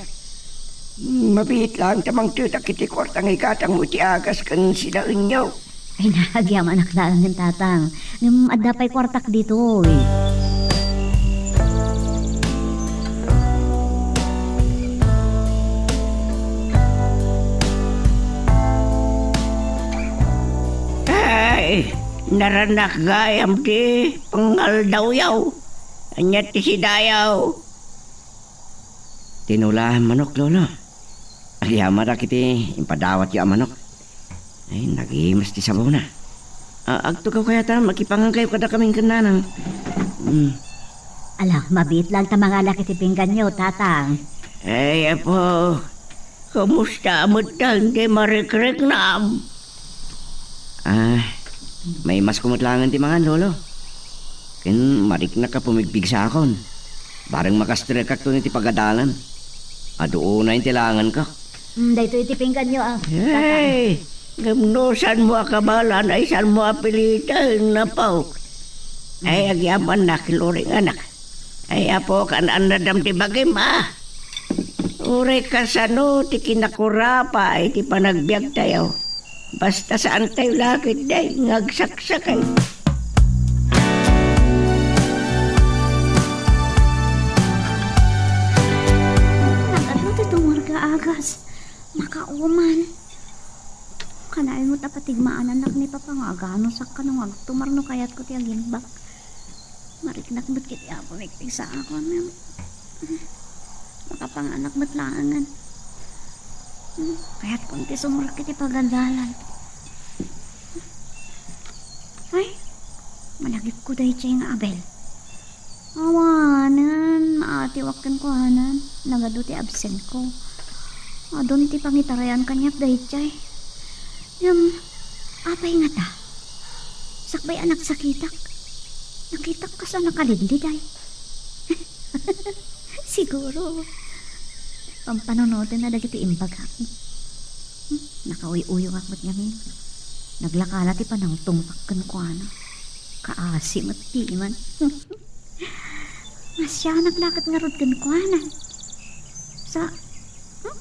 Mabiit laeng ta mangtedak iti kuarta nga igatangmo iti agas ken sinaenyo. Ay, nagyamanak laengen, Tatang. Ngem adda pay kuartak ditoy. Naranak gayam ti pangaldawyawyo. Ania ti sidayo? Tinula a manok, Lolo. Agyamanak iti impadawatyo a manok. Ay, nagimas ti sabawna. A-, agtugaw kayat a makipangankayo kadakamin ken nanang. Mm. Ala, mabiit laeng ta mangalak iti pingganyo, Tatang. Ay, Apo, kumusta met dayta marikriknam? Ah, maimasko met laengen ti mangan, Lolo. Ken mariknak a pumigpigsakon. Bareng makastrekakton iti pagadalan. Adu unay ti laengenko. Mm, daytoy iti pingganyo, ah, Tatang. Hey! Ngem no saanmo a kabaelan, ay saanmo a piliten, Apo. Ay, agyamannak, luring anak. Ay, Apo, kaan-annadam ti bagim, ah. Uray kasano ti kinakurapa iti panagbiagtayo. Basta saantayo la ketdi nga agsaksakay. Nagano ti tumarga agas? Makauman. Kanayon met a patigmaanannak ni Papa nga agano sakka no nga agtumar no kayatko ti agimbag. Mariknak met ket ti Apo migpigsakon. Makapanganak met laengen. Kayatkon ti sumrek iti pagadalan. Ay, malagipko daydiay nga Abel. Awanen, maatiwak kenkuana. Nagadu ti absentko. Adun ti pangitarayan kaniak daydiay. Ngem, apay ngata? Sakbay a nagsakitak, nakitak kas a nakalidliday. Siguro, pampanunotenna dagiti imbagak. Hmm, nakauy-uyongak met ngamin. Naglaka la ti panangtungpak kenkuana. Kaasi met ti man. Masianak la ket ngarud kenkuana. Sa, hmm?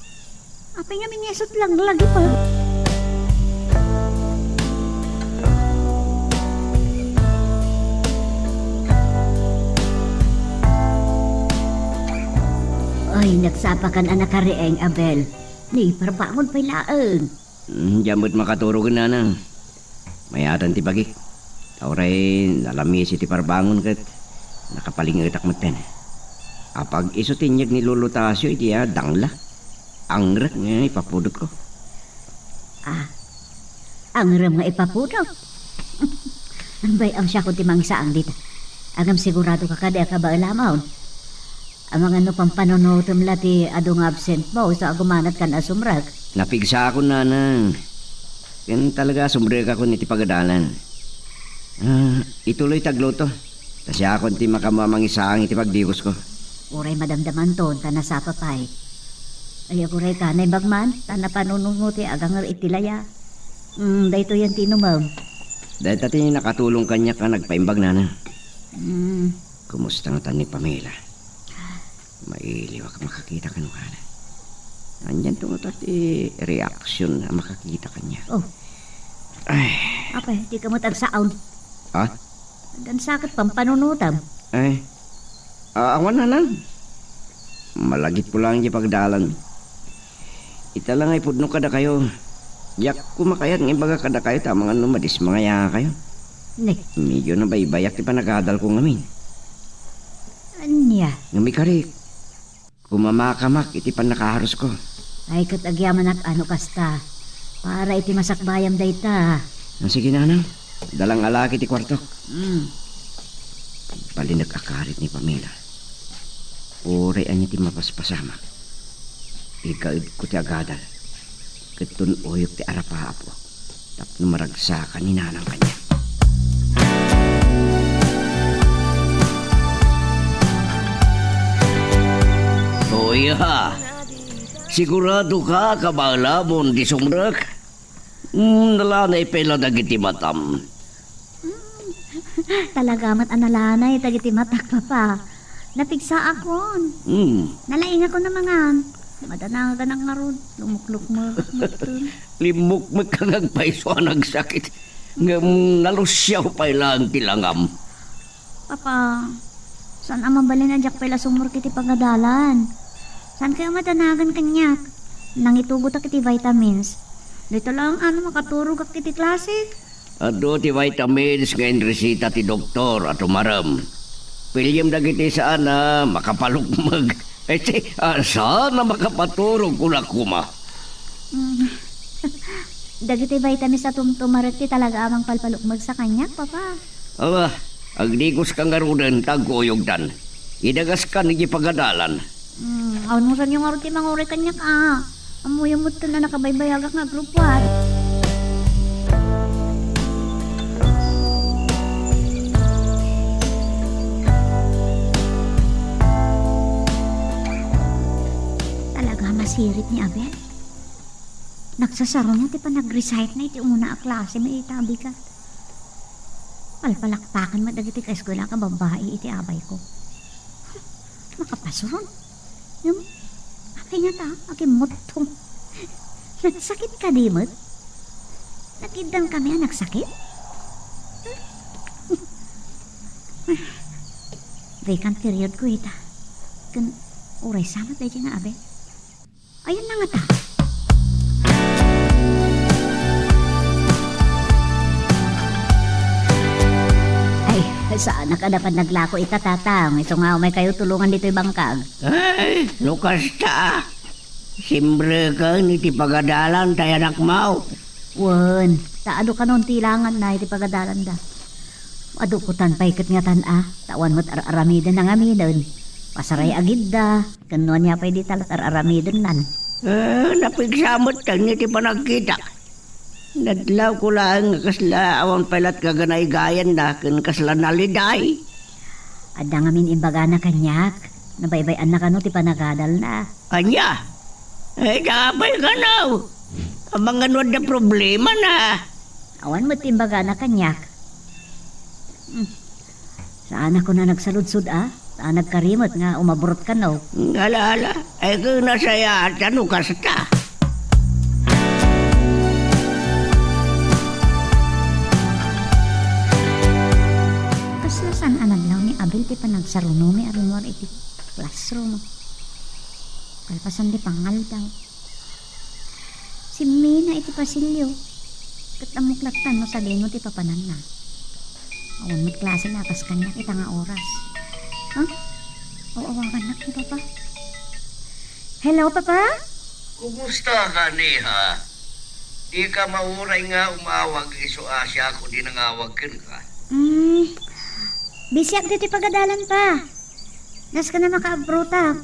Apay ngamin nga isut' langlagipa? Ay, nagsapakan a nakariing, Abel. Ni, parbangon pay laeng. Hmm, diak met makaturo ken nanang. Mayatan ti bagik. Ta uray nalamisi ti parbangon ket nakapaling-etak metten. Apag isu ti inyeg ni Lolo Tasio iti a dangla. Angrek nga ipapudotko. Ah, angrem nga ipapudot? Bay, ang siya ti mangisaang dita. Agam sigurado ka kadi a kabaelamon. Amangan no pampanunotem la ti adu nga absent mo, isu a gumanat kan a sumrek. Napigsakon, nanang. Ken talaga, sumrekakon iti pagadalan. Ah, ituloy ti agluto. Ta siakon ti makamamangisaang iti pagdigosko. Uray madamdamanton, ta nasapa pay. Ay, aguray ka, naimbag man, ta napanunotem ti aganger iti laya. Mm, daytoy yan ti inumem. Dayta ti nakatulong kaniak a nagpaimbag, nanang. Mm. Kumusta ngata ni Pamela? Mailiwak a makakita kenkuana. Anianto ngata ti reaksyon a makakita kaniak? Oh. Ay. Apay, di ka met agsaon. Ha? Addan sa ket pampanunotem. Ay. Ah, awan, nanang. Malagipko laeng diay pagadalan. Ita la nga ipudno kadakayo. Diak koma kayat nga ibaga kadakayo ta amangan no madismayakayo. Ne. Medyo nabaybayak ti panagadalko ngamin. Ania? Ngem ikarik, kumamakamak iti pannakaharusko. Ay, ket agyamanak a no kasta. Para iti masakbayam dayta. Ah, sige, nanang. Dalang alaki ti kuartok. Mm. Balinek a karit ni Pamela. Uray ania ti mapaspasamak, igaedko ti agadal, ket tun-oyek ti arapaapo tapno maragsakan ni nanang kaniak. Oya, sigurado ka, kabaelamon, ti sumrek? Mm, nalanay pay la dagiti matam. Talaga met a nalanay dagiti matak, Papa. Napigsaakon. Mm. Nalaingakon a mangan. Madanaganak ngarud. Lumuklukmek metten. Limmukmek ka nga agpayso a nagsakit. Ngem nalusiaw pay laeng ti langam. Papa, saan a mabalin a diak pay la sumrek iti pagadalan. Saan kayo madanagan kaniak? Nangitugotak iti vitamins. Dayta laeng a no makaturogak iti klase. Adu ti vitamins nga inresita ti doktor a tumarem. Piliem dagiti saan a makapalukmeg. Ay, ti, ah, saan a makapaturog, kuna koma. Mm. Dagiti vitamins a tumtumarek ti talaga a mangpalpalukmeg sa kaniak, Papa. Awa, agdiguska ngaruden ta agkuyogdan. Idagaskan iti pagadalan. Hmm, awan mo sanyo ngarud ti manguray kaniak, a. Ammoyo met a nakabaybayagak nga agrupuat. Talaga a masirit ni Abel. Nagsasaruna ti panag-recite na iti umuna a klase, may ita a bigat. Palpalakpaken met dagiti kaeskuela a babbai iti abayko. Makapasuron. Ngem, apay ngata, agimmuttong. Nagsakit kadi met? Nagiddan kami a nagsakit? Vacant period ko ita. Ken uray sa met daydi nga Abel. Ayan na ngata. Ay, saan a kada panaglako ita, Tatang. Isu nga umay kayo tulongan ditoy bangkag. Ay, no kasta. Simreken iti pagadalan tay anakmo. Wen, ta adu kanon ti ilanganna iti pagadalanda. Adu kutan pay ket ngatan a, ta awan met ar-aramiden nangaminen. Pasaray agidda. Ken no ania pay dita la ar-aramidennan. Eh, napigsa met ken iti panagkitak. Nadlawko laeng nga kasla awan pay lat kaganaygayanna ken kasla naliday. Adda ngamin imbagana kaniak. Nabaybay-anna kano ti panagadalna. Ania? Eh, apay kano? Amangan no adda problemana. Awan met ti imbagana kaniak. Hmm. Saan a kuna nagsaludsod a, ta nagkari met nga umabrot kano. Ala, ala, ay, ken nasayaat a no kasta. Kasla saan a nadlaw ni Abel ti panagsarunomi a rimmuar iti classroom. Kalpasan ti pangaldaw. Simmina iti pasilio. Ket ammok lattan no sadino ti papananna. Awan met klase nga kas kaniak ita nga oras. Ha? Aw-awagannak ni Papa. Hello, Papa? Kumusta ka, Neha? Dika mauray nga umawag isu a siak ti nangawag kenka. Hmm, bisiak ditoy pagadalan, Pa. Nasken a makaabrotak.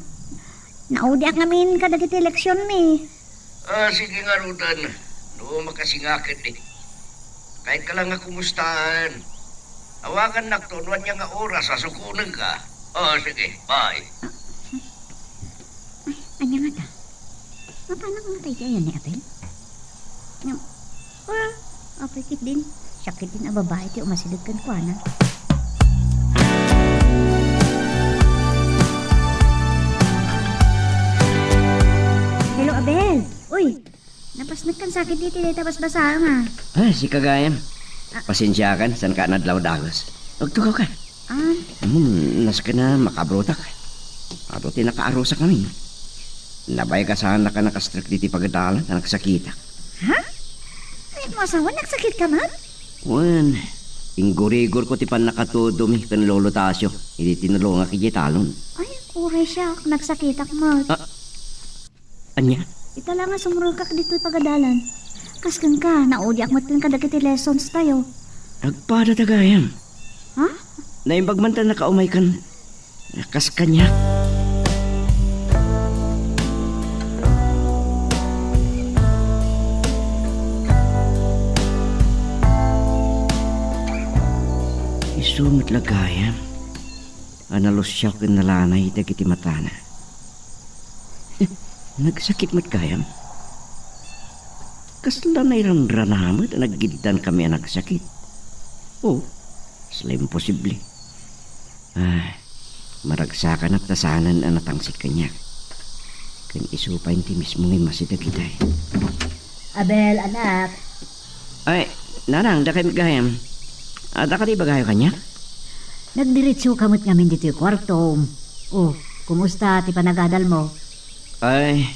Naudiak ngamin kadagiti leksionmi. Ah, sige ngaruden, no makasingaket di. Kayat ka lang nga kumustaen. Awagannakto no ania nga oras a sukonenka. Oh, sige, bye. Ay, ania ngata? Mapanak ngata iti ayan ni Abel? Ngem, ah, apay ketdin. Siak ketdin a babai ti umasideg kenkuana. Hello, Abel. Uy, napasnekkan sakit ditoy dayta basbasaem a. Ah, sika gayam. Ah. Pasensiakan, saan ka nadlaw dagus. Agtugaw ka. Ah. Hmm, nasken a makaabrotak. Adu ti nakaarusakami. Nabayag a saan a nakastrek ditoy pagadalan ta nagsakitak. Ha? Ay, mo asawa, nagsakitka met? Wen, inggurigorko ti pannakatudomi ken Lolo Tasio idi tinulongak idiay talon. Ay, uray siak, nagsakitak met. Ah, ania? Ita la nga sumrekak ditoy pagadalan. Kas kenka, naudiak met ken kadagiti lessons tayo. Agpada ta gayam. Ha? Naimbag man ta nakaumay ken Kas kaniak. Isu met la gayam a nalusiaw ken nalanay dagiti matana. Nagsakit met gayam. Kasla nairanrana met a nagiddan kami a nagsakit. O, kasla imposible. Ah, maragsakanak ta saanen a natangsit kaniak. Ken isu pay ti mismo nga immasideg itay. Abel, anak. Ay, nanang, dakay met gayam. Adda kadi ibagayo kaniak? Nagdiretso ka met ngamin ditoy kuartom. O, kumusta ti panagadalmo? Ay,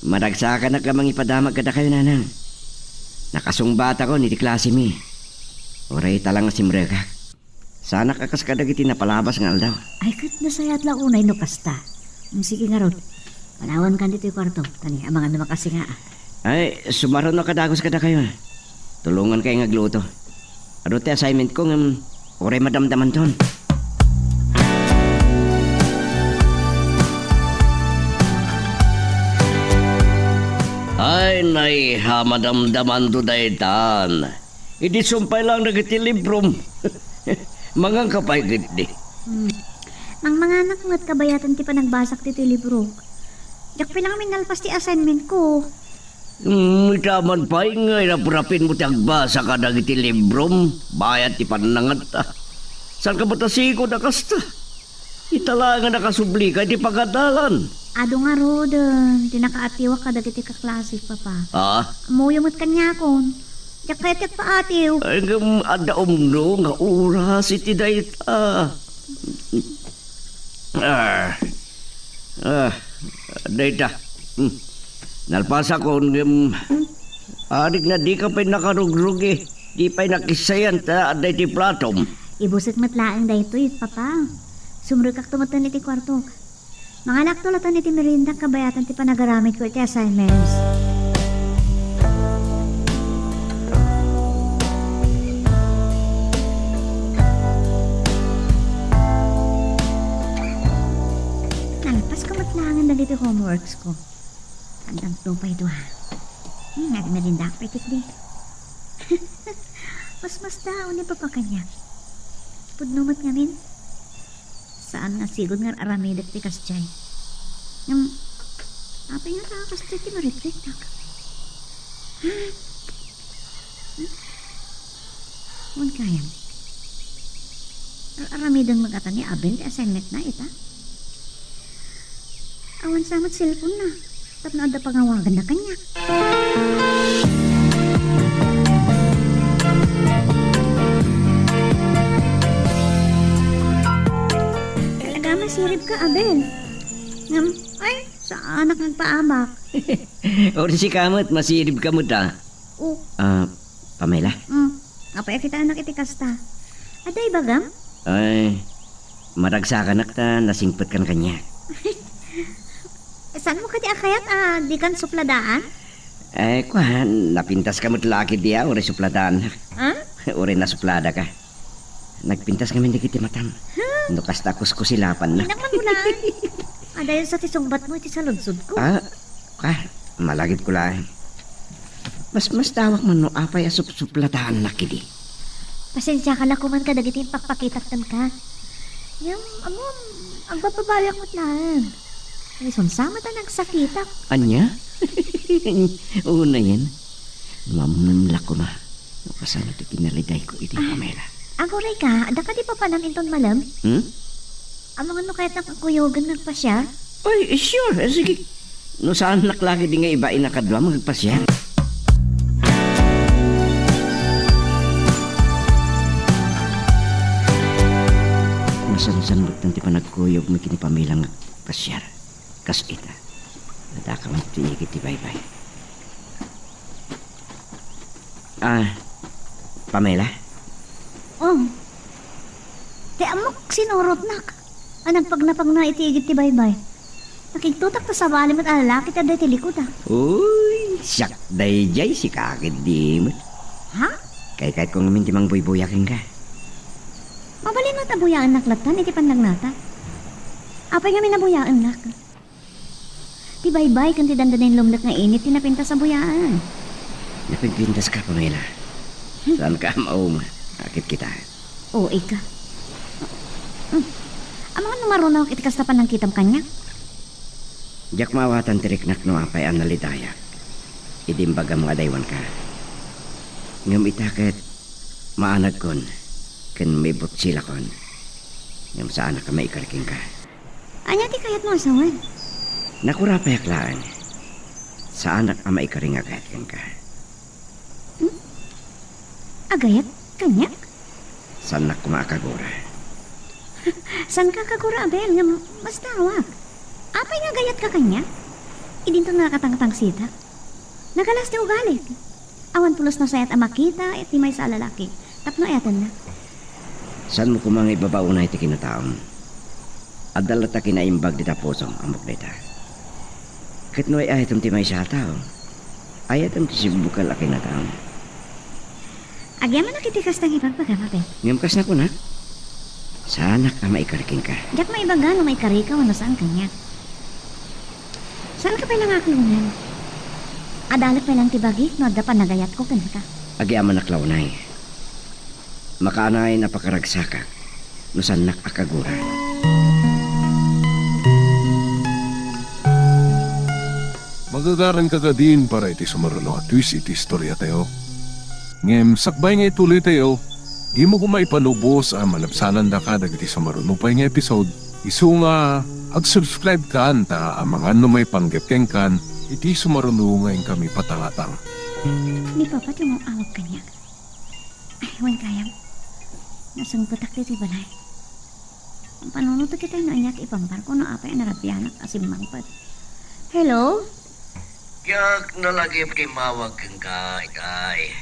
maragsakanak a mangipadamag kadakayo, nanang. Nakasungbatakon iti klasemi. Uray ita la nga simrekak. Saanak a kas kadagiti napalabas nga aldaw. Ay, ket nasayaat la unay no kasta. Mm, sige ngarud. Panawankan ditoy kuarto. Tani, amangan no makasinga. Ay, sumaruno a kadagus kadakayo. Tulongankayo nga agluto. Adu ti assignment ko ngem uray madamdamanton. Ay, naiha, madamdamanto daytan. Idi sumpay lang dagiti librom. Manganka pay ketdi. Hmm. Mangmanganak met kabayatan ti panagbasak ditoy libro. Diak pay lang nalpas ti assignment ko. Hmm, ita man pay nga irap-irapinmo ti agbasa kadagiti librom, bayat ti pannangatta. Saanka met a sigud a kasta? Ita laeng a nakasublika iti pagadalan. Adu ngaruden ti nakaatiwak kadagiti kaklasik, Papa. Ah? Ammoyo met kaniakon. Diak kayat ti agpaatiw. Ay, ngem adda umno nga oras iti dayta. Ah. Ah. Dayta. Hmm. Nalpasakon ngem adik na dika pay nakarugrugi. Di pay nakissayan ta adda iti platom. Ibusek met laeng daytoy, Papa. Sumrekakto metten iti kuartok. Mangalakto latta iti merienda kabayatan ti panagaramidko iti assignments. Nalpasko met laengen dagiti homeworksko. Andang tupay dua. Hmm, agmeriendaak pay ketdi. Masmasdaon ni Papa kaniak. Pudno met ngamin. Saan nga sigud nga ar-aramidek ti kasdiay. Ngem, apay nga ta kasdiay ti maritritnak? Hmm? Wen kayam. Ar-aramiden met ngata ni Abel ti assignmentna ita? Awan sa met cellphonena tapno adda pangawaganna kaniak. Talaga, masiribka, Abel. Ngem, ay, saanak nga agpaabak. Uray sika met, masiribka met, a. O. A, Pamela? Hmm. Apay a kitaennak iti kasta? Adda ibagam? Ay, maragsakanak ta nasingpetkan kaniak. Saanmo kadi a kayat a dikan supladaan? Ay, kuan, napintaska met la ketdi a uray supladaannak. A? Uray nasupladaka. Nagpintas ngamin dagiti matam. Huh? No kasta a kuskusilapannak. Ina, mangulaen. Adayon sa ti sungbatmo iti saludsodko. A, ka, malagipko laeng. Masmasdawak man no apay a supsupladaannak idi. Pasensiaka la koman kadagiti impakpakitak kenka. Ngem, ammom, agbababayak met laeng. Isunsa met a nagsakitak. Ania? Unayen, mamnunlak koma no kasano ti kinalidayko iti, a, Pamela. Agurayka, adda kadi papanam inton malem? Hmm? Amangan no kayatnak a kuyogen nga agpasiar? Ay, sure. Eh, sige. No saannak la ketdi nga ibain a kaduam nga agpasiar. Masansan met ti panagkuyogmi ken ni Pamela nga agpasiar. Kas ita, adda ka met ti igid ti baybay. A, Pamela? O. Ti ammok sinurotnak a nagpagnapagna iti igid ti baybay. Nakigtotak ta sabali met a lalaki ti adda iti likuda. Uy, siak daydiay, sika ketdi met. Ha? Kaykayatko ngamin ti mangbuybuya kenka. Mabalin met a buyaennak latta iti pannagnata. Apay ngamin a buyaennak? Ti baybay ken ti dandani lumlek nga init ti napintas a buyaen. Napinpintaska, Pamela. Hmm. Saanka a mauma. Akit kita. O, ika. Hmm. Amangan no marunawak iti kasta panangkitam kaniak? Diak maawatan ti riknak no apay a nalidayak idi imbagam nga adaywanka. Ngem ita ket maanagkon ken maibutsilakon. Ngem saanak a maikari kenka. Ania ti kayatmo a sawen? Nakurapayak laeng. Saanak a maikari nga agayat kenka. Hmm? Agayat kaniak? Saannak koma a kagura. Saanka a kagura, Abel, ngem masdawak. Apay nga agayatka kaniak? Idinto nga nakatangtangsitak. Nagalas ti ugalik. Awan pulos nasayaat a makita iti maysa a lalaki. Tapno ayatennak. Saanmo koma nga ibabaonay ti kinataom? Adda latta kinaimbag dita pusom, ammok dayta. Ket no ay-ayatem ti maysa a tao, ayatem ti sibbukel a kinataom. Agyamanak iti kasta nga ibagbagam, Abel. Ngem kas nakunak, saanak a maikari kenka. Diak maibaga no maikarika wenno saan kaniak. Saanka pay la nga aklonen. Adalek pay lang ti bagik no adda panagayatko kenka. Agyamanak la unay. Makaanayon a pakaragsakak no saannak a kagura. Magagaranka kadin para iti sumaruno a twist iti istoriatayo. Ngem sakbay nga ituloytayo, dimo koma ipalubos a malabsanandaka dagiti sumaruno pay nga episode. Isu nga, ag-subscribe kan ta amangan no maipanggep kenkan iti sumaruno nga inkami patangatang. Ni Papa ti umawag kaniak. Ay, wen gayam. Nasungpetak ditoy balay. Panunotek itay no ania ti ipambarko no apay a narabianak a simmangpet. Hello? Diak nalagip ti immawag kenka, itay.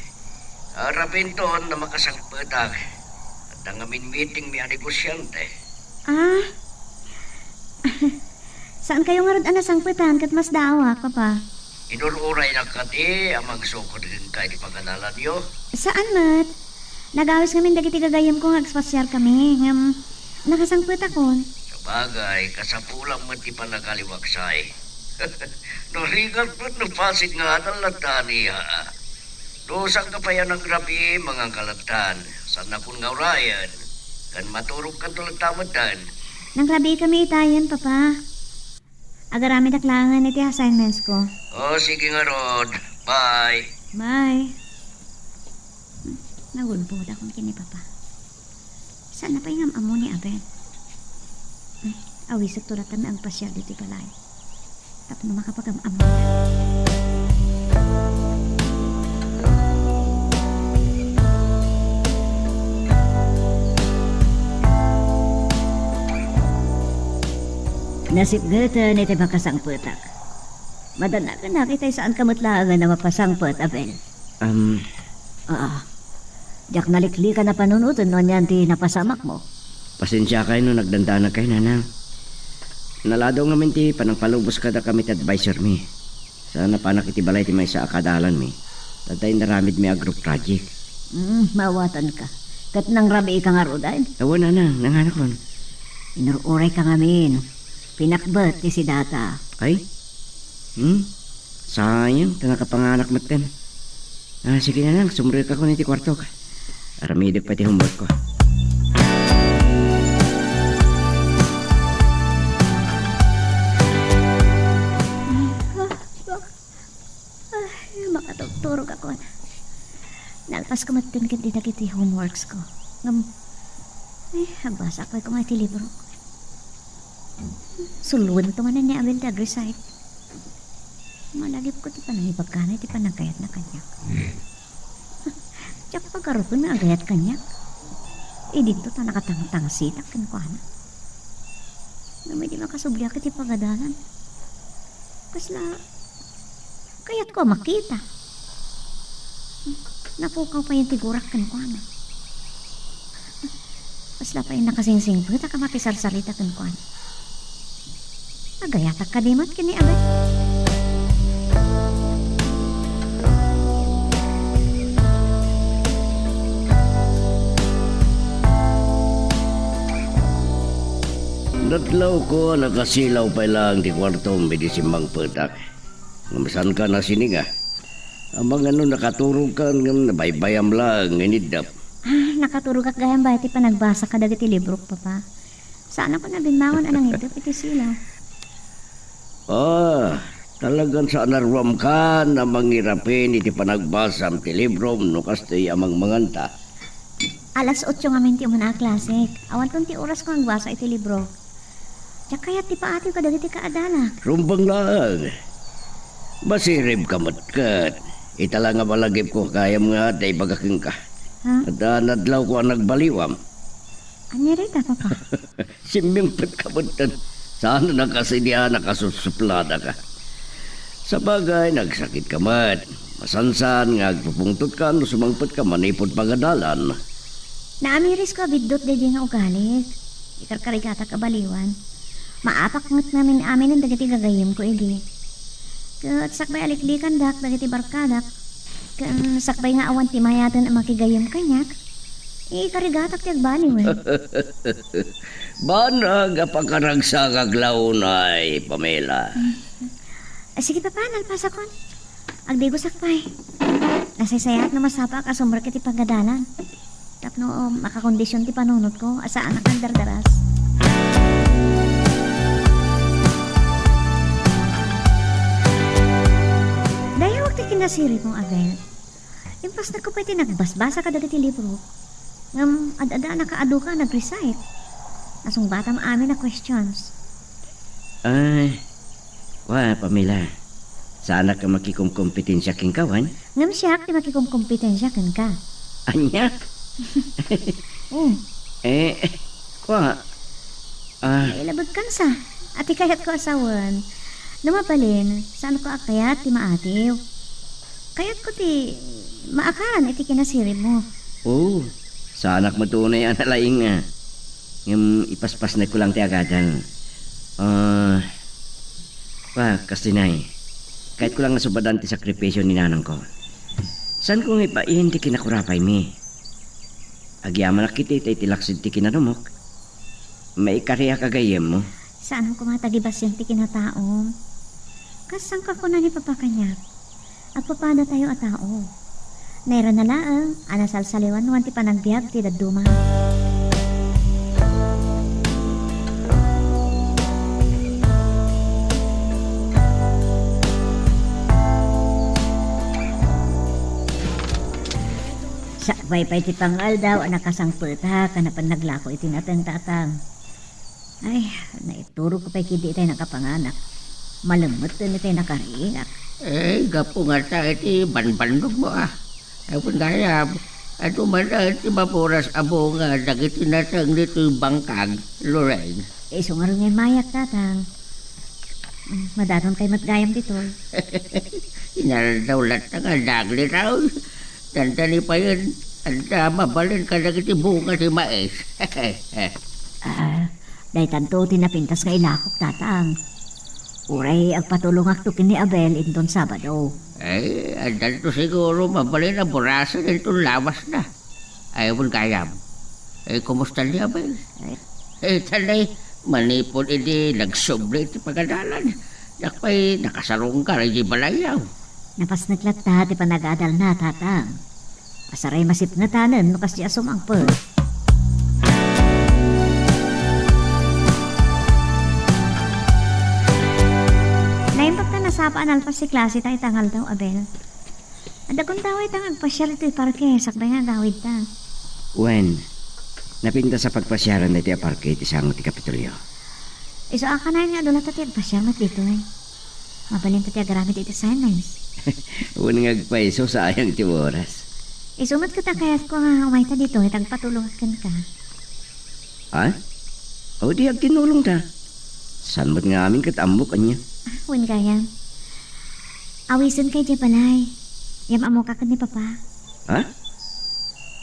Arapinton a makasangpetak. Adda ngamin meeting mi a negosiante. Ah? Saankayo ngarud a nasangpetan ket masdaawak, Papa? Inur-uraynak kadi a mangsukod kenka iti pagadalanyo? Saan met. Nagawis ngamin dagiti gagayyemko nga agpasiarkami, ngem nakasangpetakon. Sabagay, kasapulam met ti panagaliwak say. No rigat met no Pasig nga adal latta ania. No saanka pay a nangrabii, manganka lattan. Saannakon nga urayen. Ken maturogkanto latta metten. Nangrabiikami itayen, Papa. Agaramidak laengen iti assignments ko. O, sige ngarud. Bye. Bye. Hmm, nagulbodakon ken ni Papa. Saanna pay nga am-ammo ni Abel? Hmm, awisekto latta nga agpasiar ditoy balay. Tapno makapagam-ammo. Nasipgeten iti makasangpetak. Madanagan nakitay saanka met laengen a mapasangpet, Abel. Am, Aa, diak naliklikan a panunoten no anian ti napasamakmo. Pasensiakay no nagdandanagkay, nanang. Naladaw ngamin ti panangpalubos kadakami ti advisermi. Sa napanak iti balay ti maysa a kaadalanmi, ta adda inaramidmi a group project. Mm, maawatanka. Ket nangrabiika ngaruden? Awan, nanang, nanganakon. Inur-urayka ngamin. Pinakbet ti sidata. Ay? Hmm? Sayang, ta nakapanganak metten. Ah, sige, nanang, sumrekakon iti kuartok. Aramidek pay ti homeworkko. Ay, makaturturogakon. Nalpasko metten ketdi dagiti homeworksko. Ngem, eh, agbasak pay koma iti librok. Sulluento manen ni Abel ti ag-recite. Malagipko ti panangibagana iti panagayatna kaniak. Diak pagarupen nga agayat kaniak. Idinto ta nakatangtangsitak kenkuana. Ngem idi makasubliak iti pagadalan, kasla kayatko a makita. Napukaw pay ti gurak kenkuana. Kasla pay nakasingsingpetak a makisarsarita kenkuana. Agayatak kadi met ken ni Abel? Nadlawko a nakasilaw pay laeng ti kuartom idi simmangpetak. Ngem saanka nasininga? Amangan no nakaturogkan ngem nabaybayam laeng nga iniddep. Ah, nakaturogak gayam bayat ti panagbasa kadagiti librok, Papa. Saanakon a bimmangon a nangiddep iti silaw. Ah, talagan saan a ruamkan a mangirapin iti panagbasam ti librom no kastoy a mangmanganta. Alas otso ngamin ti umuna a klasek. Awanton ti orasko nga agbasa iti libro. Diak kayat ti paatiw kadagiti kaadalak. Rumbeng laeng. Masiribka met ket. Ita la nga malagipko gayam nga adda ibaga kenka. Ha? Adda nadlawko a nagbaliwam. Ania dayta, Papa? Simmingpetka metten. Saan a nakasinian a kasusupladaka. Sabagay, nagsakitka met. Masansan nga agpupungtotka no sumangpetka manipud pagadalan. Naamirisko a biddut daydi nga ugalik. Ikarkarigatak a baliwan. Maapak met ngamin aminen dagiti gagayyemko idi. Ket sakbay a liklikandak dagiti barkadak, ken sakbay nga awan ti mayaten a makigayyem kaniak, ikarigatak ti agbaliwen. Banag a pakaragsakak la unay, Pamela. Ah, sige, Papa, nalpasakon. Agdigosak pay. Nasaysayaat no masapaak a sumrek iti pagadalan. Tapno, um, makakondision ti panunotko a saanak nagdardaras. Dayawak ti kinasiribmo, Abel. Impasnekko pay ti nagbasbasa kadagiti libro. Ngem ad-adda a nakaadu ka a nag-recite. Nasungbatam amin a questions. Ay, wa, Pamela. Saanak a makikomkompetensia kenka, wen? Ngem siak ti makikomkompetensia kenka. Ania? Hmm. Eh, kwa, ah. Nailabegkan sa. A ti kayatko a sawen. No mabalin, saanko a kayat ti maatiw. Kayatko ti maakaran iti kinasiribmo. Oh, saanak met unay a nalaing, ah. Ngem ipaspasnekko lang ti agadal. Ah, pa, kastinay. Kayatko lang nga subadan ti sakripisio ni nanangko. Saanko nga ibain ti kinakurapaymi. Agyamanak iti, iti laksid ti kinanumok. Maikariak a gayyemmo. Saan koma ta gibasin ti kinataom. Kas saan ka kuna ni Papa kaniak? Agpapadatayo a tao. Nairana laeng a nasalsaliwanwan ti panagbiag ti dadduma. Sakbay pay ti pangaldaw a nakasangpetak a napan naglako iti nateng, Tatang. Ay, naiturogko pay ketdi itay nakapanganak. Malemmetten itay nakariingak. Eh, gapu ngata iti banbannogmo, ah. Awan gayam, adu man ti maburas a bunga dagiti nateng ditoy bangkag, Lorraine. Isu ngarud nga immayak, Tatang. Mm, madatonkay met gayam ditoy. Inaldaw latta nga aglitaw. Dandani payen, adda mabalin kadagiti bunga ti mais. Ah, daytanto ti napintas nga ilakok, Tatang. Uray agpatulongakto ken ni Abel inton Sabado. Ay, addanto siguro mabalin a burasen inton lawasna. Ay, wen gayam. Eh, kumusta ni Abel? Eh, talay, manipud idi nagsubli iti pagadalan, diak pay nakasarunggar iti balayyo. Napasnek latta ti panagadalna, Tatang. Asaray masipngetanen no kasdi a sumangpet. Naimbag ta nasapa a nalpas ti klase ta ita nga aldaw, Abel. Adda gundaway ta nga agpasiar itoy parke, sakbay nga agawid ta. Wen, napintas a pagpasiaran daytoy a parke iti sango ti Kapitolyo. Isu a kanayon nga adu latta ti agpasiar met ditoy. Mabalin ta ti agaramid iti science. Wen nga agpayso, sayang ti oras. Isu met ket a kayatko nga umayta ditoy, ta agpatulongak kenka. Ha? O di agtinulong ta. Saan met nga amin ket ammok ania? Ah, wen gayam. Awisenka idiay balay. Ngem ammoka ken ni Papa. Ha?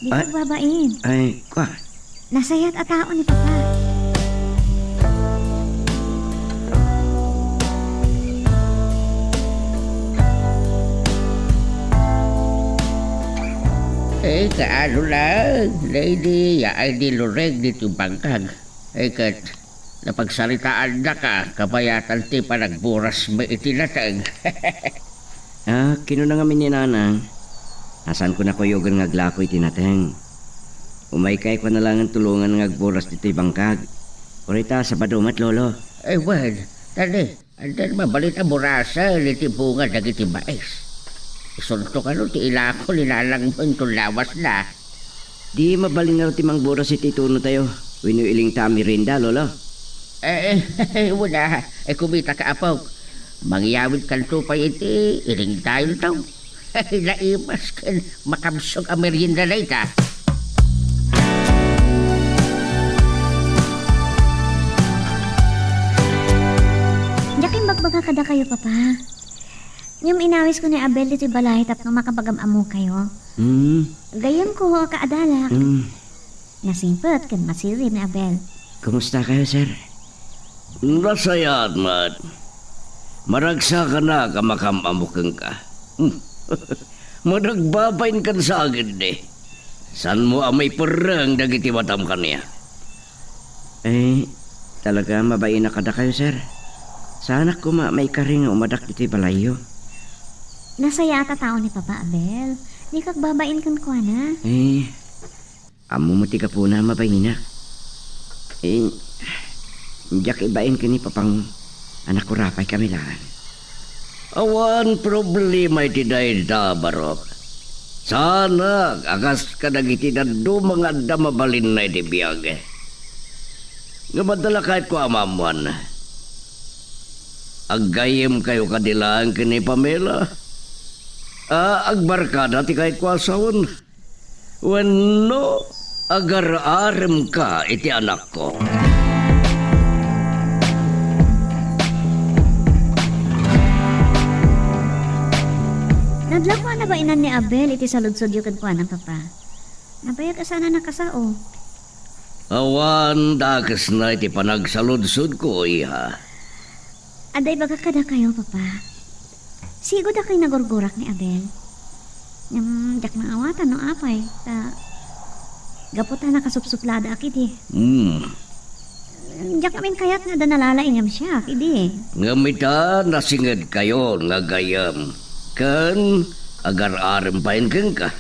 Dito Ah? Babain. Ay, kwa? Nasayaat a tao ni Papa. Eh, kaano lang, Lady, yaay ni Lorraine ditoy bangkag. Eh, ket, napagsaritaannaka, kabayatan ti panagburasmi iti nateng. Ah, kinuna ngamin ni Nanang, a saanko nakuyogan nga aglako iti nateng. Umaykay kua laengen tulongan nga agburas ditoy bangkag. Uray ta Sabado met, Lolo. Eh, wen, tani, addan mabalin a burasen iti bunga dagiti mais. Isunto kano ti ilako ni nanangmo inton lawasna. Di mabalin ngarud ti mangburas iti tunotayo wenno ilingta a merienda, Lolo? Eh, eh, wala. Eh, kumitaka, apok. Mangyawidkanto pay iti ilingtayonto. Naimas ken makabsog a merienda dayta. Diak imbagbaga kadakayo, Papa. Ngem inawisko ni Abel ditoy balay tapno makapagam-ammokayo. Hmm. Gayyemko a kaadalak. Hmm. Nasingpet ken masirib ni Abel. Kumusta kayo, sir? Nasayaat met. Maragsakanak a makam-amo kenka. Hmm. Managbabain kan sa agid di. Sanmo a maiperreng dagiti matam kaniak? Eh, talaga mabainak kadakayo, sir. Saanak koma maikari nga umadak ditoy balayyo. Nasayaat a tao ni Papa Abel. Dika agbabain kenkuana. Eh, ammo met ti gapuna a mabainak. Eh, diak ibain ken ni Papang a nakurapay kami laeng. Awan problema iti dayta, Barok. Saanak a kas kadagiti dadduma nga adda mabalinna iti biag. Ngem adda la kayatko a maammuan. Aggayyemkayo kadi laeng ken ni Pamela? A, agbarkada ti kayatko a sawen? Wenno agar-aremka iti anakko? Nadlaw a nabainan ni Abel iti saludsodyo kenkuana, Papa. Nabayag a saan a nakasao. Awan dakesna iti panagsaludsodko, iha. Adda ibagak kadakayo, Papa. Sigo dakay nagurgurak ni Abel. Ngem diak maawatan no apay, ta gapu ta nakasupsupladaak idi. Hmm. Diak amin kayat nga adda nalalaingem siak idi. Ngem ita, nasingedkayon nga gayyem ken agar-arem pay kenka.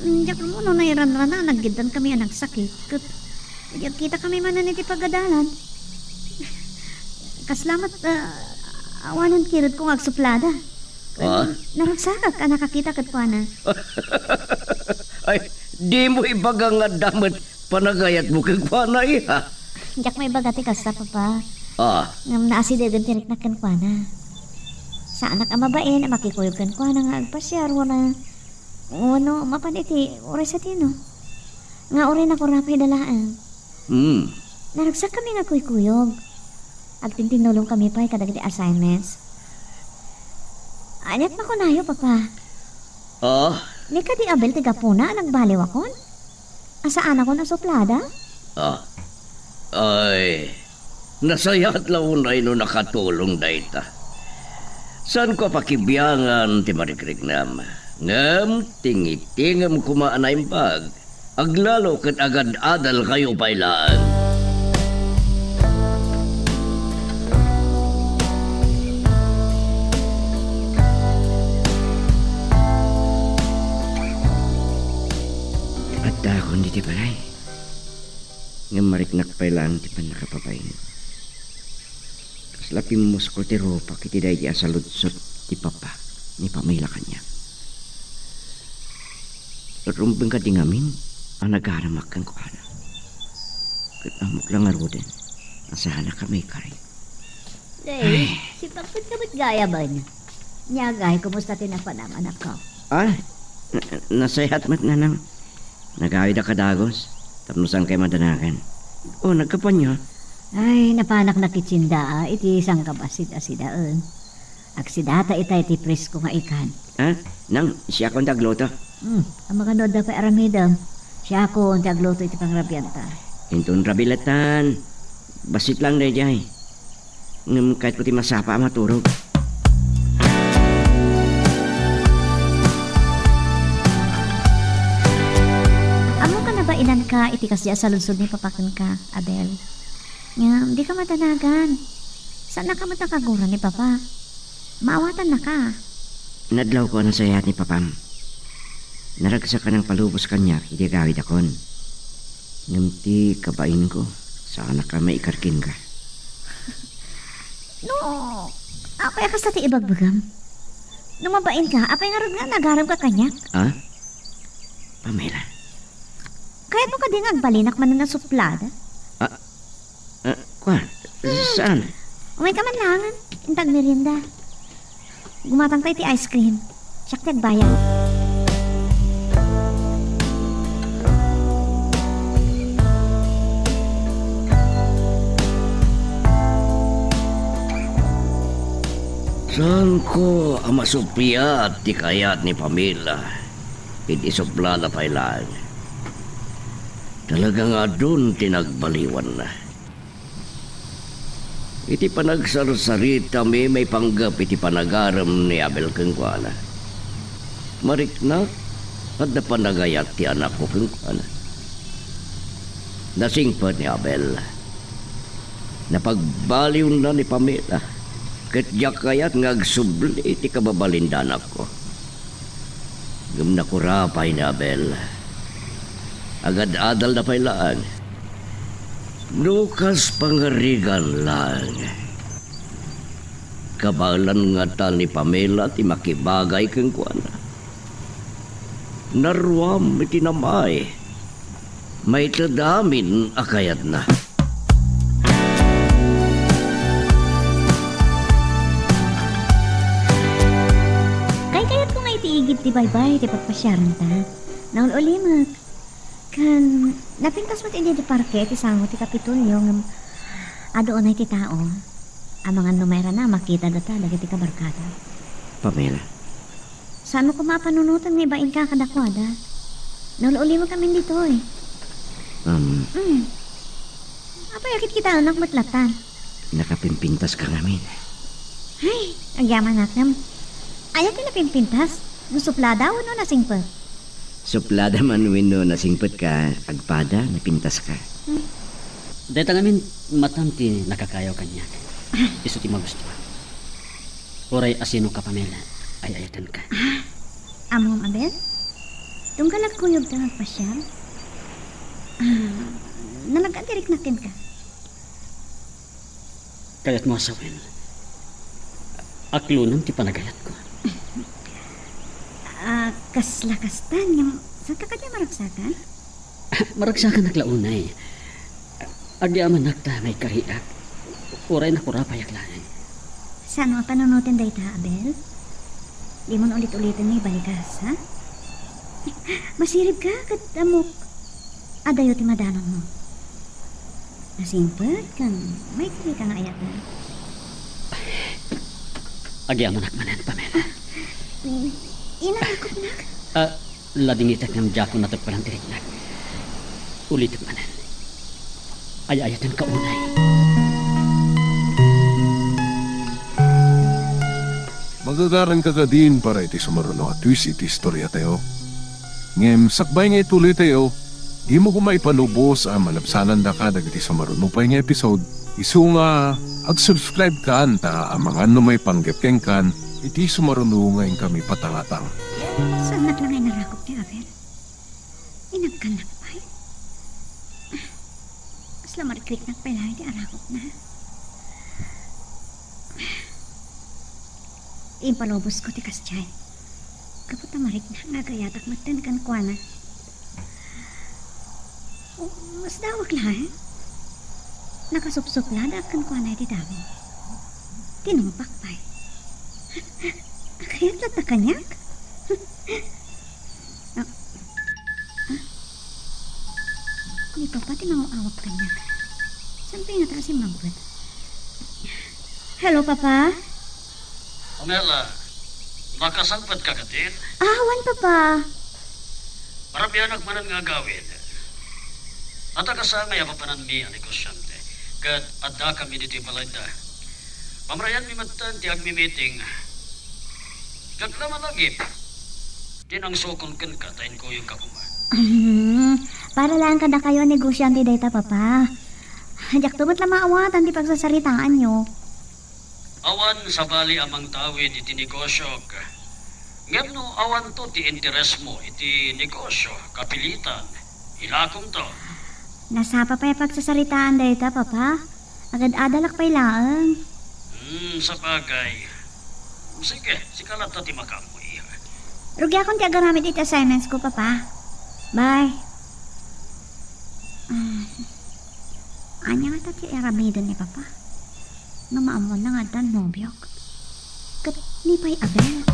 Diak ammo no nairanrana, nagiddan kami a nagsakit. Ket idi agkita kami manen iti pagadalan, kasla met, ah, awanen kiredko nga agsuplada. Ah? Naragsakak a nakakita kenkuana. Ay, dimo ibaga nga adda met panagayatmo kenkuana, iha. Diak maibaga ti kasta, Papa. Ah. Ngem naasidegen ti riknak kenkuana. Saanak a mabain a makikuyog kenkuana nga agpasiar wenno, wenno mapan iti uray sadino. Nga uray nakurapayda laeng. Hmm. Naragsakkami nga kuykuyog. Agtintinnulongkami pay kadagiti assignments. Aniat makunayo, Papa? Ah? Ni kadi Abel ti gapuna a nagbaliwakon? A saanakon a suplada? Ah. Ay, nasayaat la unay no nakatulong dayta. Saanko a pakibiangan ti marikriknam. Ngem tingitingem koma a naimbag. Aglalo ket agad-adalkayo pay laeng. Addaakon ditoy balay. Ngem mariknak pay laeng ti pannakababain. Kasla pimmusko ti rupak iti daydi a saludsod ti Papa ni Pamela kaniak. Rumbeng kadi ngamin a nagaramak kenkuana. Ket ammok la ngaruden a saanak a maikari. Ay, sipagpet ka met gayam. Ania, kumusta ti napanam, anakko? Ah, na-, nasayaat met, nanang. Nagawidak a dagus tapno saankay madanagan. O, nagkapanyo? Ay, napanak nakitsinda iti sangkabassit a sidaen. Agsidata itay ti presko nga ikan. Ha? Nang, siakon ti agluto. Hmm, ammok no adda pay aramidem. Siakon ti agluto iti pangrabianta. Inton rabii latta. Bassit laeng daydiay. Ngem kayatko ti masapa a maturog. Ammok a nabainanka iti kasdi a saludsod ni Papa kenka, Abel. Ngem dika madanagan. Saannaka met a kaguran ni Papa. Maawatannaka. Nadlawko a nasayaat ni Papam. Naragsak a nangpalubos kaniak idi agawidakon. Ngem ti kabainko, saanak a maikar kenka. No, apay a kasta ti ibagbagam? No mabainka, apay ngarud nga nagaremka kaniak? Ah? Pamela. Kayatmo kadi nga agbalinak manen a suplada? Ah, ah, kuan, saan? Umayka man laeng, inta agmerienda. Gumatangta iti ice cream. Siak ti agbayad. Saanko a masuppiat ti kayat ni Pamela idi suplada pay laeng. Talaga nga adun ti nagbaliwanna. Iti panagsarsaritami maipanggep iti panagarem ni Abel kenkuana, mariknak, adda panagayat ti anakko kenkuana. Nasingpet ni Abel. Napagbaliwna ni Pamela, ket diak kayat nga agsubli ti kababalinda anakko. Ngem nakura pay ni Abel. Agad-adalda pay laeng. No kas pangarigan laeng. Kabaelan ngata ni Pamela ti makibagay kenkuana. Naruam iti namay. Maited amin a kayatna. Kaykayatko nga iti igid ti baybay ti pagpasiaranta. Naul-ulimek. Ken napintas met idi ti parke ti sango ti Kapitolyo ngem adu unay ti tao. Amangan no mairana a makitadata dagiti kabarkada. Pamela. Saan mo koma a panunoten nga ibainka kadakuada? Naul-ulimek amin ditoy. Um, Mm. Apay a kitkitaenak met latta? Nakapimpintaska ngamin. Ay, agyamanak ngem. Aya ti napimpintas? No suplada wenno nasingpet? Suplada man wenno nasingpetka, agpada, napintaska. Hmm. Dayta ngamin, matam ti nakakayaw kaniak. Isu ti magusto. Uray asinoka, Pamela, ay-ayatenka. Ah, ammom, Abel? Tunggal agkuyogta nga agpasiar? Ah, nalagad ti riknak kenka. Kayatmo a sawen, aklonem ti panagayatko. Ah, kasla kastan, ngem saanka kadi a maragsakan? Maragsakanak la unay. Agyamanak ta maikariak. Uray nakurapayak laeng. Saan a panunoten dayta, Abel? Dimo ulit-uliten nga ibalikas, ha? Masiribka ket ammok. Adayo ti madanonmo. Nasingpet ken maikarika nga ayatna. Agyamanak manen, Pamela. Ah, mm, inarakopnak? Ah, ladingitek ngem diakon natekpelan ti riknak. Ulitek manen. Ay-ayatenka unay. Magagaranka kadin para iti sumaruno a twist iti istoriatayo. Ngem sakbay nga ituloytayo, dimo koma ipalubos a malabsanandaka dagiti sumaruno pay nga episode, isu nga ag-subscribe kan ta amangan no maipanggep kenkan iti sumaruno nga inkami patangatang. Saannak la nga inarakop ni Abel? Inagkannak pay? Kasla marikriknak pay laeng ti arakopna. Impalubosko ti kasdiay. Gapu ta mariknak nga agayatak metten kenkuana. O, masdaawak laeng. Nakasupsupladak kenkuana iti damo. Tinungpak pay. Agayat latta kaniak? Ah. Ah. Ni Papa ti mangaw-awag kaniak. Saan pay ngata a simmangbet? Hello, Papa? Pamela, nakasangpetka kadin? Ah, wen, Papa. Marabianak manen nga agawid. Adda kasangay a papananmi a negosyante, ket addakami ditoy balayda. Pamrayanmi metten ti agmi-meeting. Ket la malagip, ti nangsukon kenka ta inkuyogka koma. Hmm, para laeng kadakayo a negosyante dayta, Papa. Diakto met la maawatan ti pagsasaritaanyo. Awan sabali a mangtawid iti negosiok. Ngem no awanto ti interesmo iti negosio, kapilitan, ilakomto. Nasapa pay a pagsasaritaan dayta, Papa. Agad-adalak pay laeng. Hmm, sabagay. Sige, sika latta ti makaammo, iha. Rugiakon ti agaramid iti assignments ko, Papa. Bye. Ah, ania ngata ti aramiden ni Papa? No maammoanna nga addan nobiok. Ket ni pay Abel.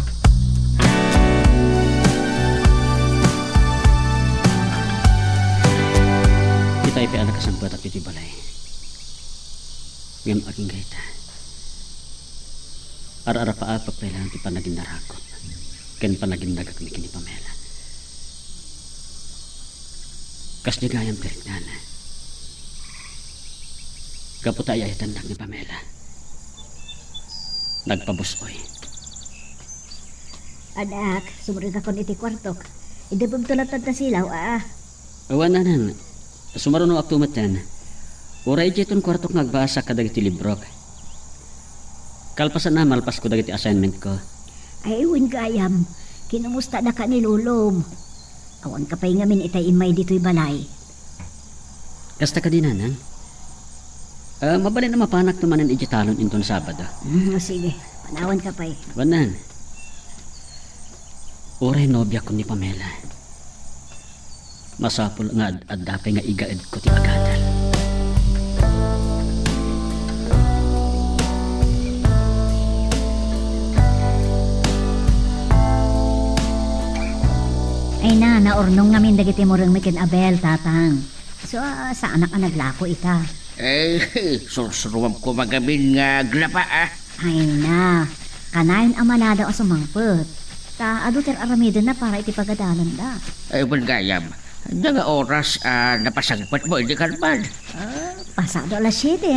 Itay pay a nakasangpetak iti balay. Ngem agingga ita. Ar-arapaapek pay laeng ti panaginnarakop ken panaginnagakmi ken ni Pamela. Kasdi gayam ti riknana. Gapu ta ay-ayatennak ni Pamela. Nagpabus-oy. Anak, sumurigakon iti kuartok. Idebebto latta ta silaw, a. Awan, nanang. Sumarunoakto metten. Uray idiay ton kuartok nga agbasak kadagiti librok. Kalpasanna, malpasko dagiti assignmentko. Ay, wen gayam. Kinumustadaka ni Lolom. Awanka pay ngamin itay immay ditoy balay. Kasta kadi, nanang? Ah, mabalin a mapanakto manen idiay talon inton Sabado. Mm, sige. Panawanka pay. Wanan. Uray nobiakon ni Pamela. Masapul nga ad-adda pay nga igaedko ti agadal. Ay na, naurnong ngamin dagiti murengmi ken Abel, tatang. So, ah, saanak a naglako ita. Eh, sursuruam koma ngamin nga aglapa, ah. Ay na, kanayon a maladaw a sumangpet. Ta adu ti ar-aramidenna para iti pagadalanda. Ay, wen gayam. Ania nga oras a napasangpetmo idi kalman? Ah, pasado alas siete.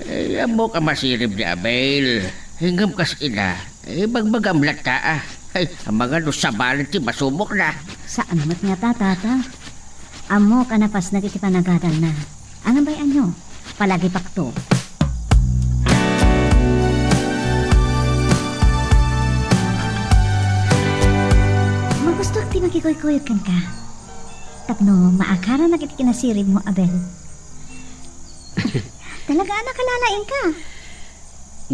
Eh, ammok a masirib ni Abel. Ngem kas ina, eh, bagbagam latta, ah. Ay, amangan no sabali ti masumokna. Saan met ngata, tata? Ammok a napasnek iti panagadalna. Ngem bay-anyo, palagipakto. Magustoak ti makikuykuyog kenka. Tapno maakaranak iti kinasiribmo, Abel. Talaga a nakalalaingka.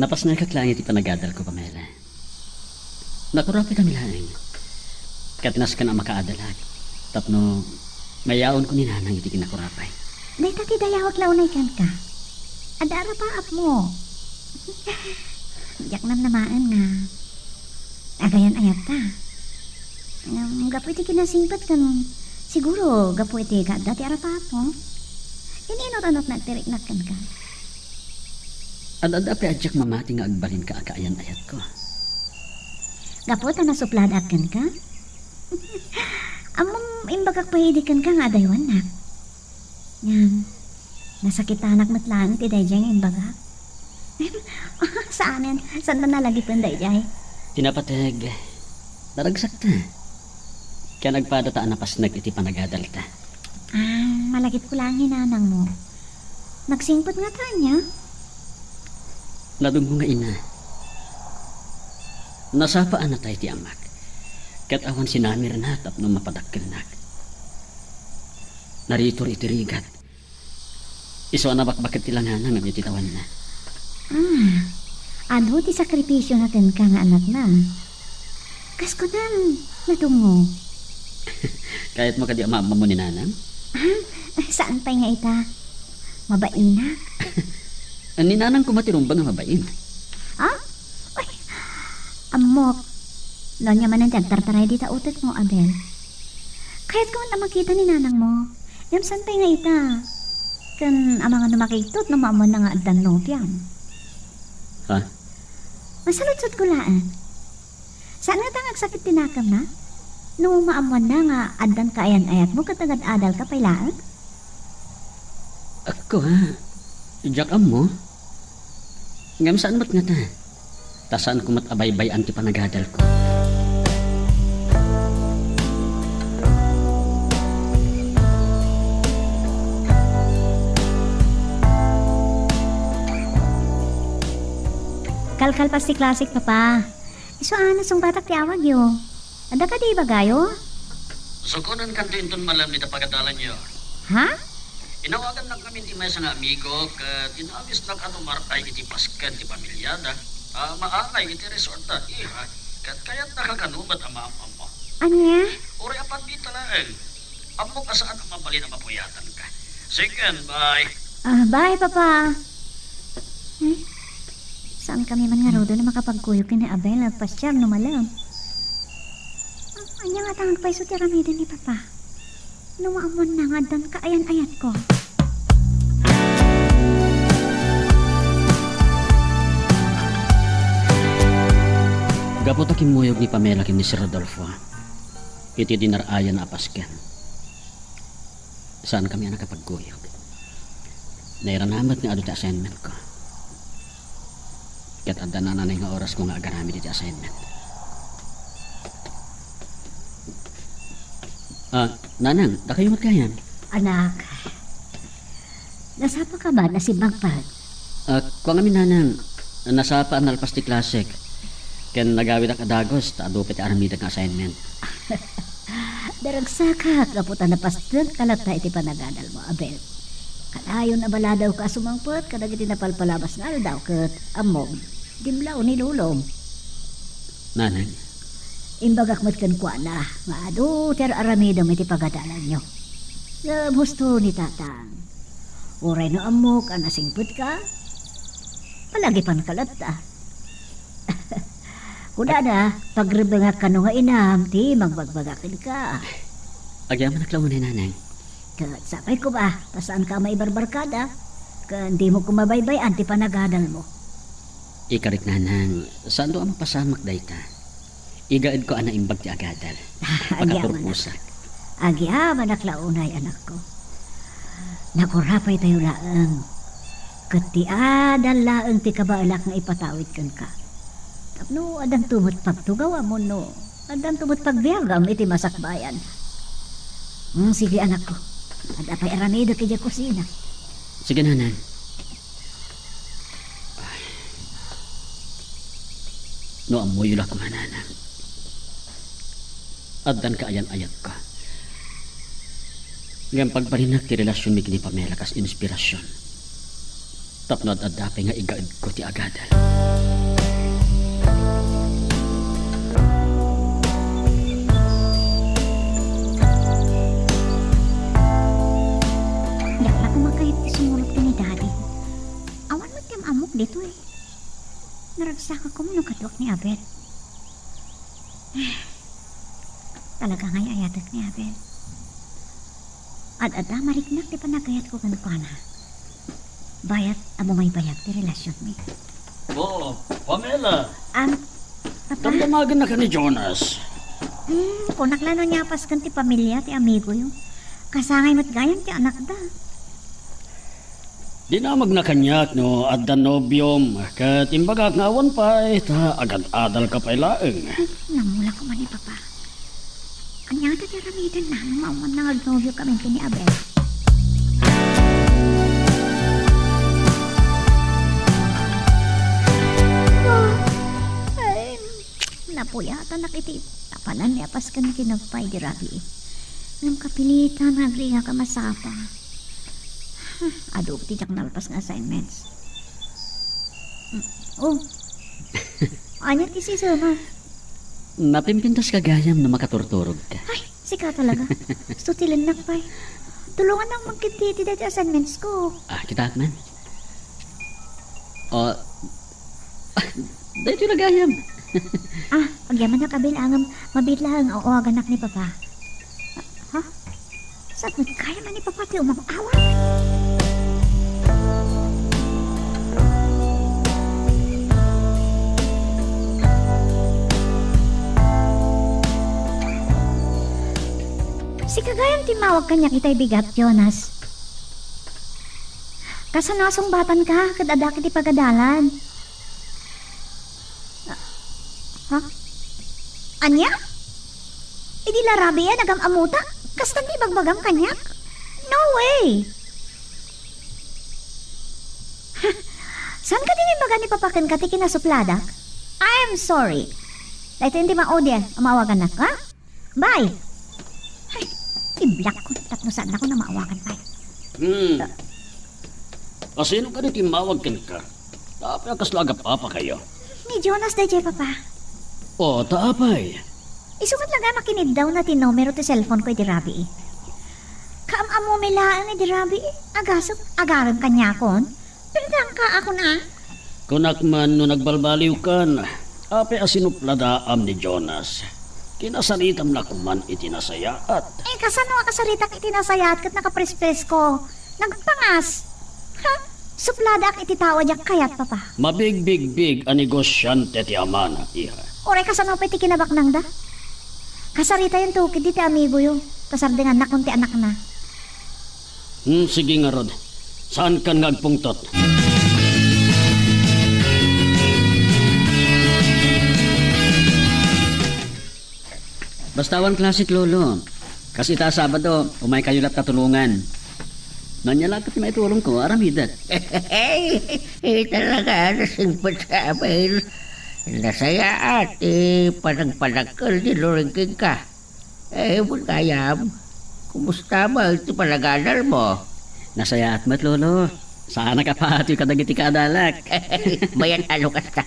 Napasnekak laeng iti panagadalko, Pamela. Nakurapaykami laeng. Ket nasken a makaadalak tapno mayaonko ni Nanang iti kinakurapay. Dayta ti dayawek la unay kenka. Adda arapaapmo. Diak namnamaen nga agayan-ayatta. Ngem gapu iti kinasingpet ken siguro gapu iti kaadda ti arapaapmo. Ininut-inutna ti riknak kenka. Ad-adda pay a diak mamati nga agbalinka a kaayan-ayatko. Gapu ta nasupladaak kenka? Ammom, imbagak pay idi kenka nga adaywannak. Ngem, nasakitanak met laeng iti daydiay nga imbagak. Saanen, saan ta nalagipen daydiay? Ti napateg, naragsakta. Ken agpadata a napasnek iti panagadalta. Ah, malagipko laeng ni nanangmo. Nagsingpet ngata ania? Nadunggo nga ina. Nasapaannatay ti amak. Ket awan sinamirna tapno mapadakkelnak. Naritor iti rigat. Isu a nabakbaket ti langana ngem iti tawenna. Ah, adu ti sakripisiona kenka nga anakna. Kas kunam, nadunggo. Kayatmo kadi a maammo ni nanang? Ah, saan pay nga ita? Mabainak. Ni nanang koma ti rumbeng a mabain. Ah? Ay, ammok. No ania manen ti agtartaray dita utekmo, Abel. Kayatko met a makita ni nanangmo. Ngem saan pay nga ita? Ken amangan no makigtot no maammoanna nga addan nobiam. Ha? Masaludsodko laeng. Saan ngata nga agsakit ti nakemna? No maammoanna nga addan kaayan-ayatmo ket agad-adalka pay laeng? Ako, ha? Diak ammo. Ngem saan met ngata. Ta saanko met a baybay-an ti panagadalko. Kalkalpas ti klasek, Papa. Isu a, nasungbatak ti awagyo. Adda kadi ibagayo? Sakonenkanto inton malem ita pagadalanyo. Ha? Inawagannak ngamin ti maysa nga amigo ket inawisnak a numarpay iti pasken ti pamilyada a maangay iti resortta, iha, ket kayatna kakano met a maam-ammo. Ania? Uray a pandita laeng. Ammok a saan a mabalin a mapuyatanka. Sige, bye. Ah, bye, Papa. Eh, saankami man ngaruden a makapagkuyog ken ni Abel nga agpasiar no malem. Ah, ania ngata nga agpayso ti aramiden ni Papa? No maammoanna nga addan kaayan-ayatko. Gapu ta kimmuyog ni Pamela ken ni Sir Rodolfo iti dinar-ayan a pasken. Saankami a nakapagguyog. Nairanamek nga adu ti assignmentko. Ket adda nanay nga orasko nga agaramid iti assignment. Ah, Nanang, dakayo met gayam. Anak, nasapa ka man a simmangpet? Ah, kuan ngamin, Nanang, nasapa a nalpas ti klasek. Ken nagawidak a dagus ta adu pay ti aramidek nga assignment. Naragsakak gapu ta napasdengka latta iti panagadalmo, Abel. Kanayon a baladawka a sumangpet kadagiti napalpalabas nga aldaw ket ammom, dimlaw ni lolom. Nanang. Imbagak met kenkuana nga adu ti ar-aramidem iti pagadalanyo. Ngem husto ni Tatang. Uray no ammok a nasingpetka, palagipanka latta. Kunana, pagrebengak kano nga inam ti magbagbaga kenka. Agyamanak la unay, Nanang. Ket sapay koma, ta saanka a maibarbarkada, ken dimo koma baybay-an ti panagadalmo. Ikarik, Nanang, saanto a mapasamak dayta. Igaedko a naimbag ti agadal. Agyamanak. Pakaturposak. Agyamanak la unay, anakko. Nagurapaytayo laeng. Ket ti adal laeng ti kabaelak nga ipatawid kenka. Tapno addanto met pagtugawam wenno addanto met pagbiagam iti masakbayan. Mm, sige, anakko. Adda pay aramidek idiay kusina. Sige, Nanang. Ay. No ammoyo la koma, Nanang. Addan kaayan-ayatka. Ngem pagbalinnak ti relasionmi ken ni Pamela kas inspirasion. Tapno ad-adda pay nga igaedko ti agadal. Diak la koma kayat ti sumurot ken ni Daddy. Awan met ti am-ammok ditoy. Naragsakak koma no kaduak ni Abel. Talaga nga ay-ayatek ni Abel. Ad-adda mariknak ti panagayatko kenkuana. Bayat a bumaybayag ti relasionmi. Oo, Pamela. Am, Papa? Damdamagennaka ni Jonas. Hmm, kunak la no niapasken ti pamilia ti amigoyo. Kasangay met gayam ti anakda. Dinamagna kaniak no adda nobiom, ket imbagak nga awan pay, ta agad-adalka pay laeng. Namula koma ni Papa. Ania ti aramidenna no mahuman nga agnobio kami ken ni Abel? Ah, ay, napuyatanak iti napanan ni Apas ken kinagpay di rabii. Ngem kapilitan nga agriingak a masapa. Adu ti diak nalpas nga assignments. Mm. Oh. Ania ti sisema? Napimpintas ka gayam no makaturturog ka. Ay, sika talaga. Gusto ti lennak pay. Tulongannak man ketdi iti daytoy assignments ko. Ah, kitaak man. Oh, ah, daytoy la gayam. Ah, agyamanak a bilangem, mabiit laeng a awagannak ni Papa. Ha? Saan met gayam a ni Papa ti umang-awag? Sika gayam ti immawag kaniak itay bigat, Jonas. Kasano a sungbatanka ket adda ket ti pagadalan? Ha? Ania? Idi la rabii a nagam-ammota, kasta ti ibagbagam kaniak? No way! Saan kadi nga imbaga ni Papa kenka ti kinasupladak? I am sorry. Daytoy ti maudi a maawagannak, ha? Bye! Ay, iblak ko tapno saannakon a maawagan pay. Hmm. Asino kadi ti immawag kenka? Ta apay a kasla agapapakayo? Ni Jonas daydiay, Papa. O, ta apay? Isu met la nga makiniddawna ti numero ti cellphone ko idi rabii. Kaam-ammomi laeng idi rabii. Agasem, agarem kaniakon. Perdangka a kuna? Kunak man no nagbalbaliwkan, apay a sinupladaam ni Jonas? Kinasaritam la koman iti nasayaat. Eh, kasano a kasaritak iti nasayaat ket nakaprespresko? Nagpangas! Ha? Supladaak iti tao a diak kayat, Papa. Mabigbigbig a negosiante ti amana, iha. Uray kasano pay ti kinabaknangda? Kasaritayon to ketdi ti amigoyo, ta sardengannakon ti anakna. Hmm, sige ngarud. Saankan nga agpungtot. Basta awan klasik, Lolo. Kas ita a Sabado, umaykayo latta tulongan. No ania la ket ti maitulongko, aramidek. Eh, talaga, nasingpet sa amin. Nasayaat ti panagpadakkel ni Loring kenka. Eh, wen gayam, kumusta met ti panagadalmo? Nasayaat met, Lolo. Saanak a patoy kadagiti kaadalak. Mayat a no kasta.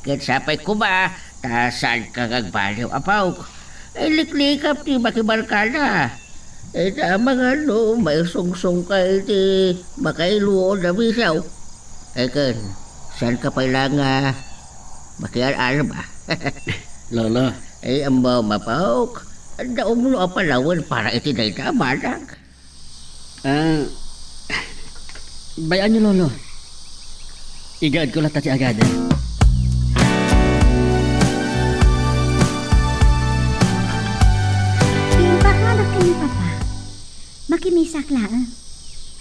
Ket sapay koma, ta saanka nga agbaliw, apok. Eh, liklikam ti makibarkada. Eh, ta amangan no maisungsongka iti makailuon a bisio. Eh, ken, saanka pay la nga makial-alba? Lolo. Ay, ammom, apok. Adda umno a palawen para iti dayta a banag. Ah, bay-anyo, Lolo. Igaedko latta ti agada. Impakadak ken ni Papa. Makimisaak laeng.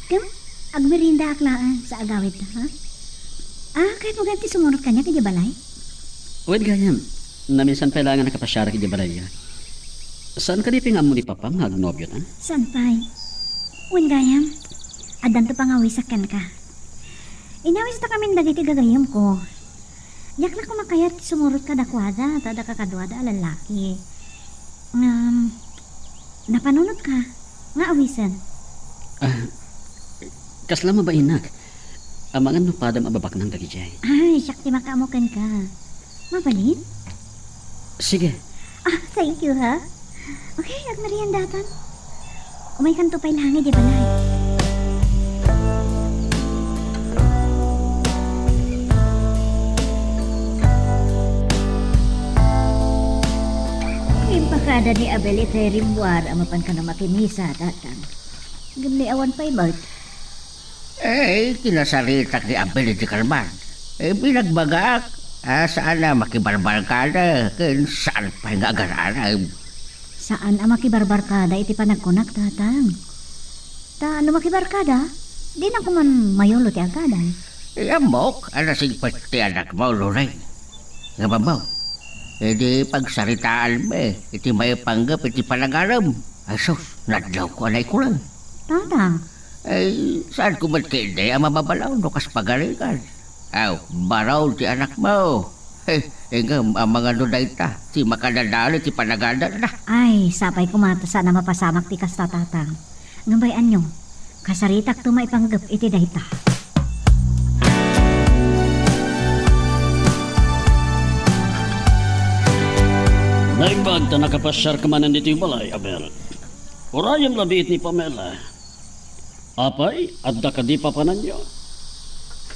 Ken agmeriendaak laeng sa agawidta, ha? Ah, kayatmo gayam ti sumurot kaniak idiay balay? Wen gayam, naminsan pay laeng a nakapasiarak idiay balayyo. Saan kadi pay nga ammo ni Papam nga agnobiota? Saan pay? Wen gayam, addanto pangawisak kenka. Inawistakamin dagiti gagayyemko. Diak la koma kayat ti sumurot kadakuada, ta adda kakaduada a lallaki. Ngem, napanunotka nga awisen. Ah, kasla mabainak. Amangan no padam a babaknang dagijay. Ay, siak ti makaammo kenka. Mabalin? Sige. Ah, thank you, ha? Okay, agmeriendatan. Umaykanto pay laeng idiay balay. Impakada ni Abel itay rimmuar a mapan kano makimisa, Tatang. Ngem ni awan pay met. Eh, kinasaritak ni Abel iti kalman. Eh, binagbagak, a, saan a makibarbarkada, ken saan pay nga agar-arem. Saan a makibarbarkada iti panagkunak, Tatang. Ta no makibarkada, dinan koma mayulo ti agadam. Eh, ammok a nasingpet ti anakmo, Loring. Ngem ammo, idi pagsaritaanmi iti maipanggep iti panagadam, ay sus, nadlawko a naikuleng. Tatang. Ay, saanko met ketdi a mababalaw no kas pagarigan. Aw, baro ti anakmo. He, ngem amangan no dayta ti makadadael iti panagadanna. Ay, sapay koma ta saan a mapasamak ti kasta, Tatang. Ngem bay-anyo, kasaritakto maipanggep iti dayta. Naimbag ta nakapasiarka manen ditoy balay, Abel. Urayem labiit ni Pamela. Apay, adda kadi papananyo?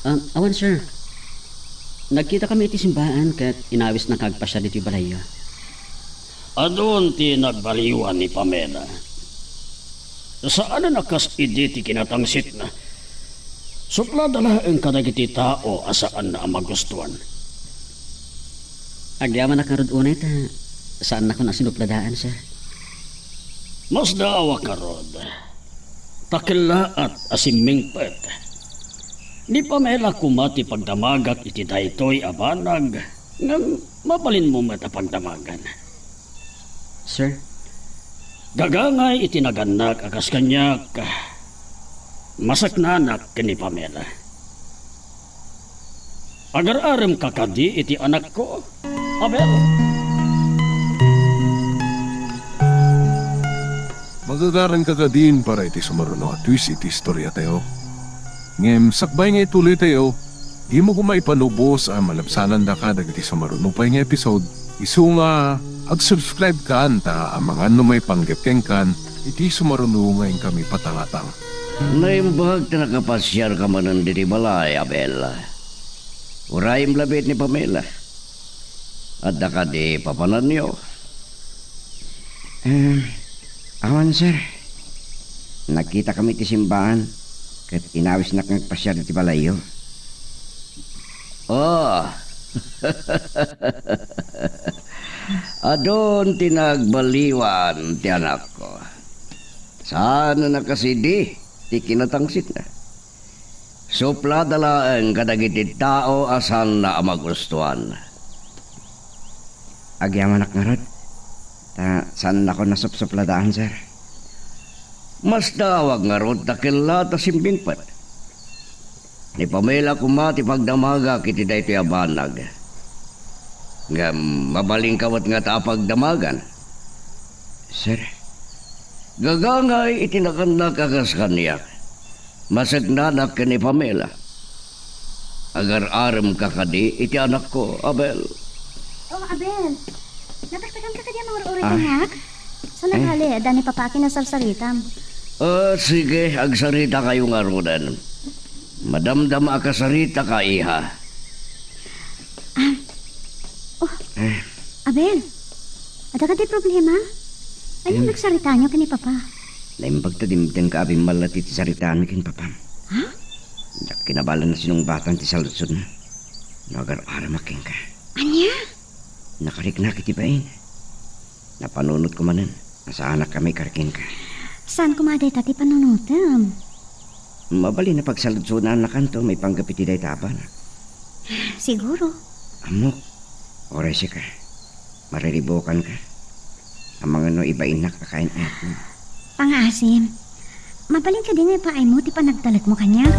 Ah, awan, sir. Nagkitakami iti simbaan ket inawisnaka agpasiar ditoy balayyo. Adun ti nagbaliwan ni Pamela. Saanen a kas idi ti kinatangsitna. Suplada laeng kadagiti tao a saanna a magustuan. Agyamanak ngarud unay ta saannakon a sinupladaan, sir. Masdaawak ngarud. Ta kellaat a simmingpet. Ni Pamela koma ti pagdamagak iti daytoy a banag, ngem mabalinmo met a pagdamagan. Sir? Gagangay iti nagannak a kas kaniak, masaknanak ken ni Pamela. Agar-aremka kadi iti anakko, Abel? Magagaranka kadin para iti sumaruno a twist iti istoriatayo. Ngem sakbay nga ituloytayo, dimo koma ipalubos a malabsanandaka dagiti sumaruno pay nga episode, isu nga ag-subscribe kan ta amangan no maipanggep kenkan iti sumaruno nga inkami patangatang. Naimbag ta nakapasiarka manen ditoy balay, Abel. Urayem labiit ni Pamela. Adda kadi papananyo? Eh, awan, sir. Nagkitakami iti simbaan, ket inawisnak nga agpasiar iti balayyo. Oh. Adun ti nagbaliwan ti anakko. Saan a nakasidi? ti kinatangsitna. Suplada laeng kadagiti tao a saanna a magustuan. Agyamanak ngarud, ta saannakon a supsupladaan, sir. Masdawag ngarud ta kella ta simbimpet. Ni Pamela koma ti pagdamagak iti daytoy a banag. Ngem mabalinka met ngata a pagdamagan. Sir? Gagangay iti nakannak a kas kaniak. Masegnanak ken ni Pamela. Agar-aremka kadi iti anakko, Abel. Oh, Abel. Nataktakan ka kadi a mangur-uray kaniak? Saan nagale, adda ni Papa a kinasarsaritam? Ah, sige, agsarita kayo ngaruden. Madamdama a kasarita ka, iha. Ah. Oh. Eh. Abel, adda kadi problema? Ania nagsaritayo ken ni Papa? Naimbag ta dimteng ka a bimmallati ti saritaanmi ken Papam. Ha? Diak kinabalan a sinungbatan ti saludsodna. No agar-aramak kenka. Ania? Nakariknak iti bain. Napanunotko manen a saanak a maikarikka kenka. Saan koma dayta ti panunotem? Mabalin a pagsaludsodannakanto maipanggep iti dayta a banag. Siguro. Ammok, oray sika, mariribukanka. Amangan no ibainnak a kayan-ayatmo. Pangaasim, mabalin kadi nga ipaaymo ti panagtalekmo kaniak?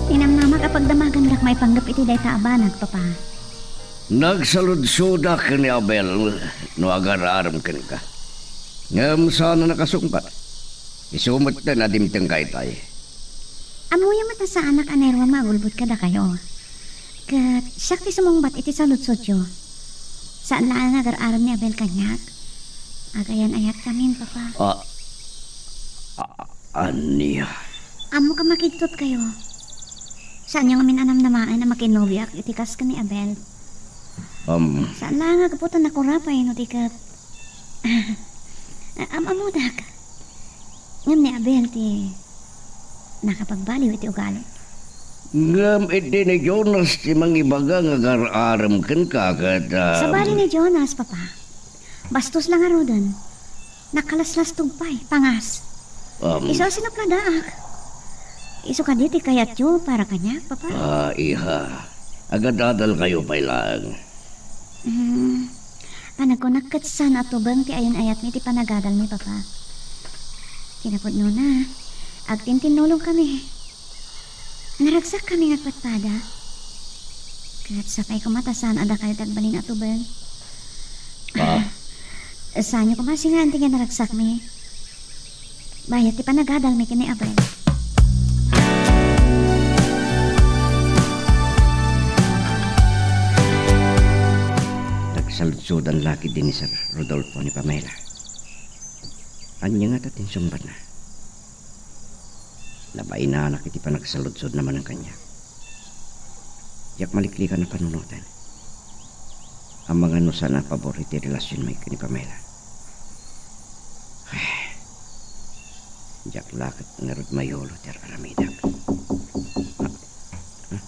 Ninamnamak a pagdamagandak maipanggep iti dayta a banag, Papa. Nagsaludsodak ken ni Abel no agar-arem kenka. Ngem saan a nakasungbat. Isu metten a dimtengka itay. Ammoyo met a saanak a nairua nga agulbod kadakayo. Ket siak ti sumungbat iti saludsodyo. Saan laeng nga agar-arem ni Abel kaniak. Agayan-ayatkami, Papa. Ah, ah, ania? Ammok a makigtotkayo. Saanyo ngamin a namnamaen a makinnobiak iti kas ken ni Abel. Um. Saan laeng nga gapu ta nakurapay no di ket am-ammodak. Ngem ni Abel ti nakapagbaliw iti ugali. Ngem idi ni Jonas ti mangibaga nga agar-arem kenka ket, ah, sabali ni Jonas, Papa. Bastos la ngaruden. Nakalaslastog pay, pangas. Um. Isu a sinupladaak. Isu kadi ti kayatyo para kaniak, Papa? Ah, iha. Agadadalkayo pay laeng. Hmm. Panagkunak ket saan a tubeng ti ayan-ayatmi ti panagadalmi, Papa. Kinapudnona, agtintinnulongkami. Naragsakkami nga agpadpada. Ket sapay koma ta saan a dakayo ti agbalin a tubeng. Ah. Saanyo koma singaan ti kinaragsakmi. Bayat ti panagadalmi ken ni Abel. Nagsaludsodan la ketdi ni Sir Rodolfo ni Pamela. Ania ngata ti insungbatna? Nabainanak iti panagsaludsodna manen kaniak. Diak maliklikan a panunoten. Amangan no saan a pabor iti relasionmi ken ni Pamela. Diak la ket ngarud mayulo ti ar-aramidak. Ah, ah.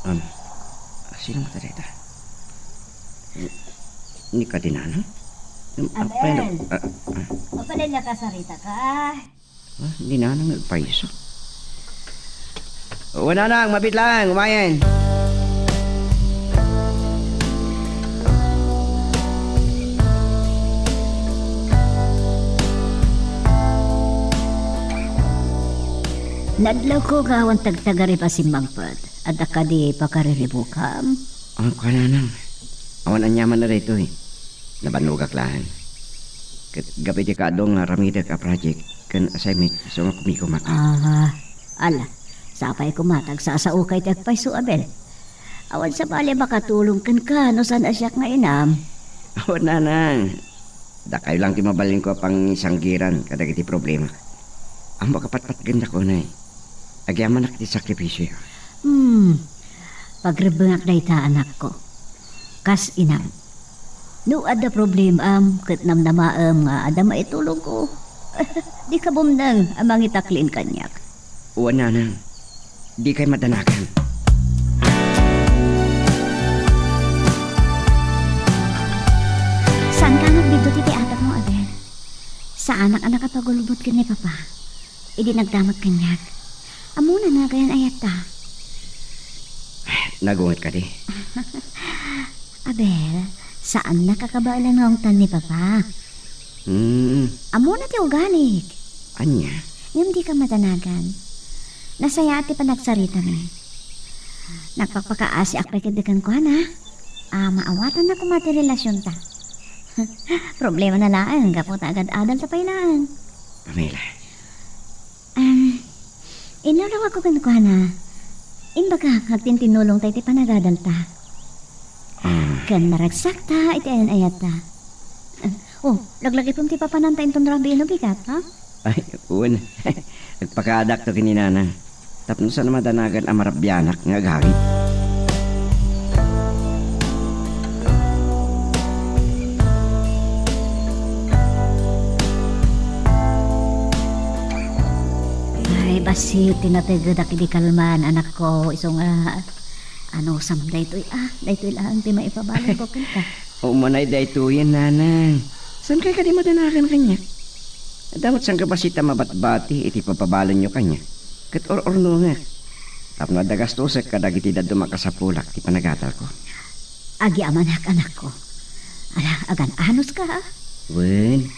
Am, sino ngata dayta? Ni, ni Kadinano? Am, Abel, apay na, ah, ah. Mapalan nga kasarita ka. Ah, ni Nanang agpayso. O, Nanang, mabit lang, umayen. Nadlawko nga awan tagtagari a simmangpet. Adda kadi pakariribukam? Ah, kuana, Nang. Awan aniaman a daytoy. Nabannogak laeng. Ket gapu iti kaadu nga aramidek a project ken assignment, isu nga kumikumak. Ah, ala, sapay koma ta agsasaoka iti agpayso, Abel. Awan sabali a makatulong kenka no saan a siak nga inam. Awan, Nanang. Dakayo lang ti mabalinko a pangisanggiran kadagiti problemak. Ammok a patpatgenda kunay. Agyamanak ti sakripisio. Hmm. Pagrebbengak dayta, anakko. Kas inam. No adda problemaam ket namnamaem nga adda maitulongko, dika bumneng a mangitaklin kaniak. Wen, Nanang. Dikay madanagan. Saanka nga agbiddut iti atapmo, Abel. Saanak a nakapagulbod ken ni Papa idi nagdamag kaniak. Ammona a gayan ayatta. Nagunget kadi? Abel, saannak a kabaelan nga ungtan ni Papa. Hmm. Ammona ti ugalik. Ania? Ngem dika madanagan. Nasayaat ti panagsaritami. Nagpakpakaasiak pay ketdi kenkuana a maawatanna koma ti relasionta. Problemana laeng gapu ta agad-adalta pay laeng. Pamela. Ah, inulawagko kenkuana. Imbagak nga agtintinnulongta iti panagadalta. Ah. Ken naragsakta iti ayan-ayatta. Ah, oh, laglagipem ti papananta inton rabii no bigat, ha? Ay, wen. Agpakaadakto ken ni Nanang. Tapno saan a madanagan a marabianak nga agawid. Ay, bassit ti nategedak idi kalman, anakko, isu nga, anusam daytoy, ah, daytoy laeng ti maipabalinko kenka. Umanay daytoyen, Nanang. Saankay kadi madanagan kaniak? Adda met sangkabassit a mabatbati iti papabalinyo kaniak. Ket ur-urnongek. Tapno adda gastosek kadagiti dadduma a kasapulak ti panagadalko. Agyamanak, anakko. Ala, agan-anuska, a? Wen.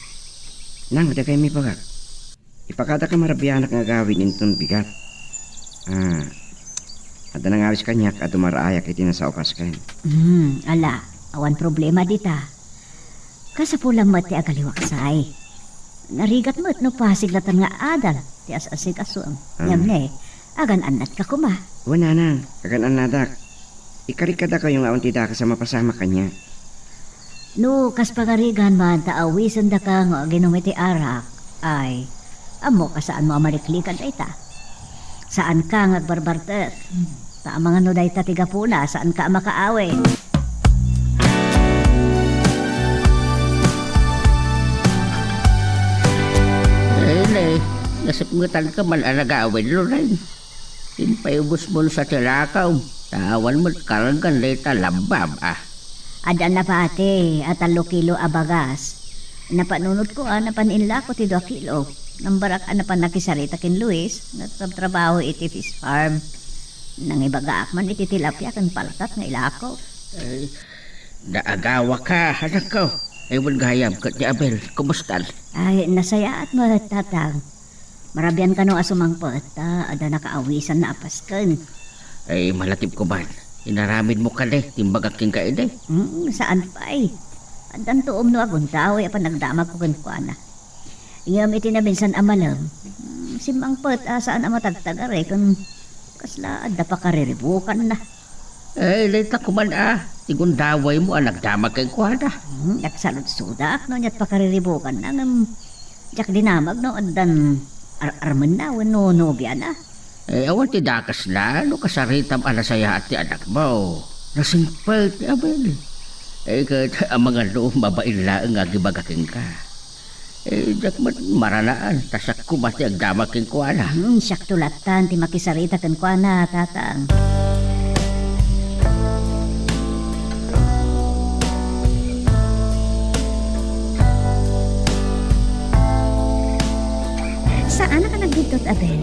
Nang, dagay maibagak. Ipakadak a marabianak nga agawid inton bigat. Ah, adda nangawis kaniak a dumarayak iti nasao a pasken. Hmm, ala, awan problema dita. Kasapulam met ti agaliwaksay. Narigat met no pasig latta nga adal ti as-asigasuem. Ah. Ngem ne, agan-annatka koma. Wen, Nanang, agan-annadak. Ikarikadakayo nga awan ti dakes a mapasamak kaniak. No kas pangarigan man ta awisendaka nga aginum iti arak, ay, ammok a saanmo a maliklikan dayta. Saanka nga agbarbartek. Ta amangan no dayta ti gapuna, saanka a makaawid. Ay, ne, nasipngetanka man a nagawid, Loren. Impaubosmo sa ti lakaw, ta awan met kargan dayta labbab, a. Adda napati a tallo kilo a bagas. Napanunotko a napan inlako ti dua kilo. Nambarak a napan nakisarita ken Luis, nga agtrabtrabaho iti fish farm. Nangibagaak man iti tilapia ken paltat nga ilako. Ay, naagawaka, anakko. Ay, wen gayam, ket ni Abel, kumustan? Ay, nasayaat met, Tatang. Marabian kano a sumangpet ta adda nakaawisanna a pasken. Ay, malatipo man. Inaramidmo kadi ti imbagak kenka idi? Mm, saan pay. Addanto umno a gundaway a panagdamagko kenkuana. Ngem iti naminsan a malem, mm, simmangpet a saan a matagtagari ken kasla adda pakariribukanna. Eh, dayta koma, a, ti gundawaymo a nagdamag kenkuana. Hmm, agsaludsodak no aniat pakariribukanna, ngem diak dinamag no addan ar-, armenna wenno nobiana. Eh, awan ti dakesna no kasaritam a nasayaat ti anakmo. Nasingpet ni Abel. Eh, ket amangan no mabain laeng nga agibaga kenka. Eh, diak met maranaan, ta siak koma ti agdamag kenkuana. Hmm, siakto lattan ti makisarita kenkuana, Tatang. Saanak a nagbiddut, Abel.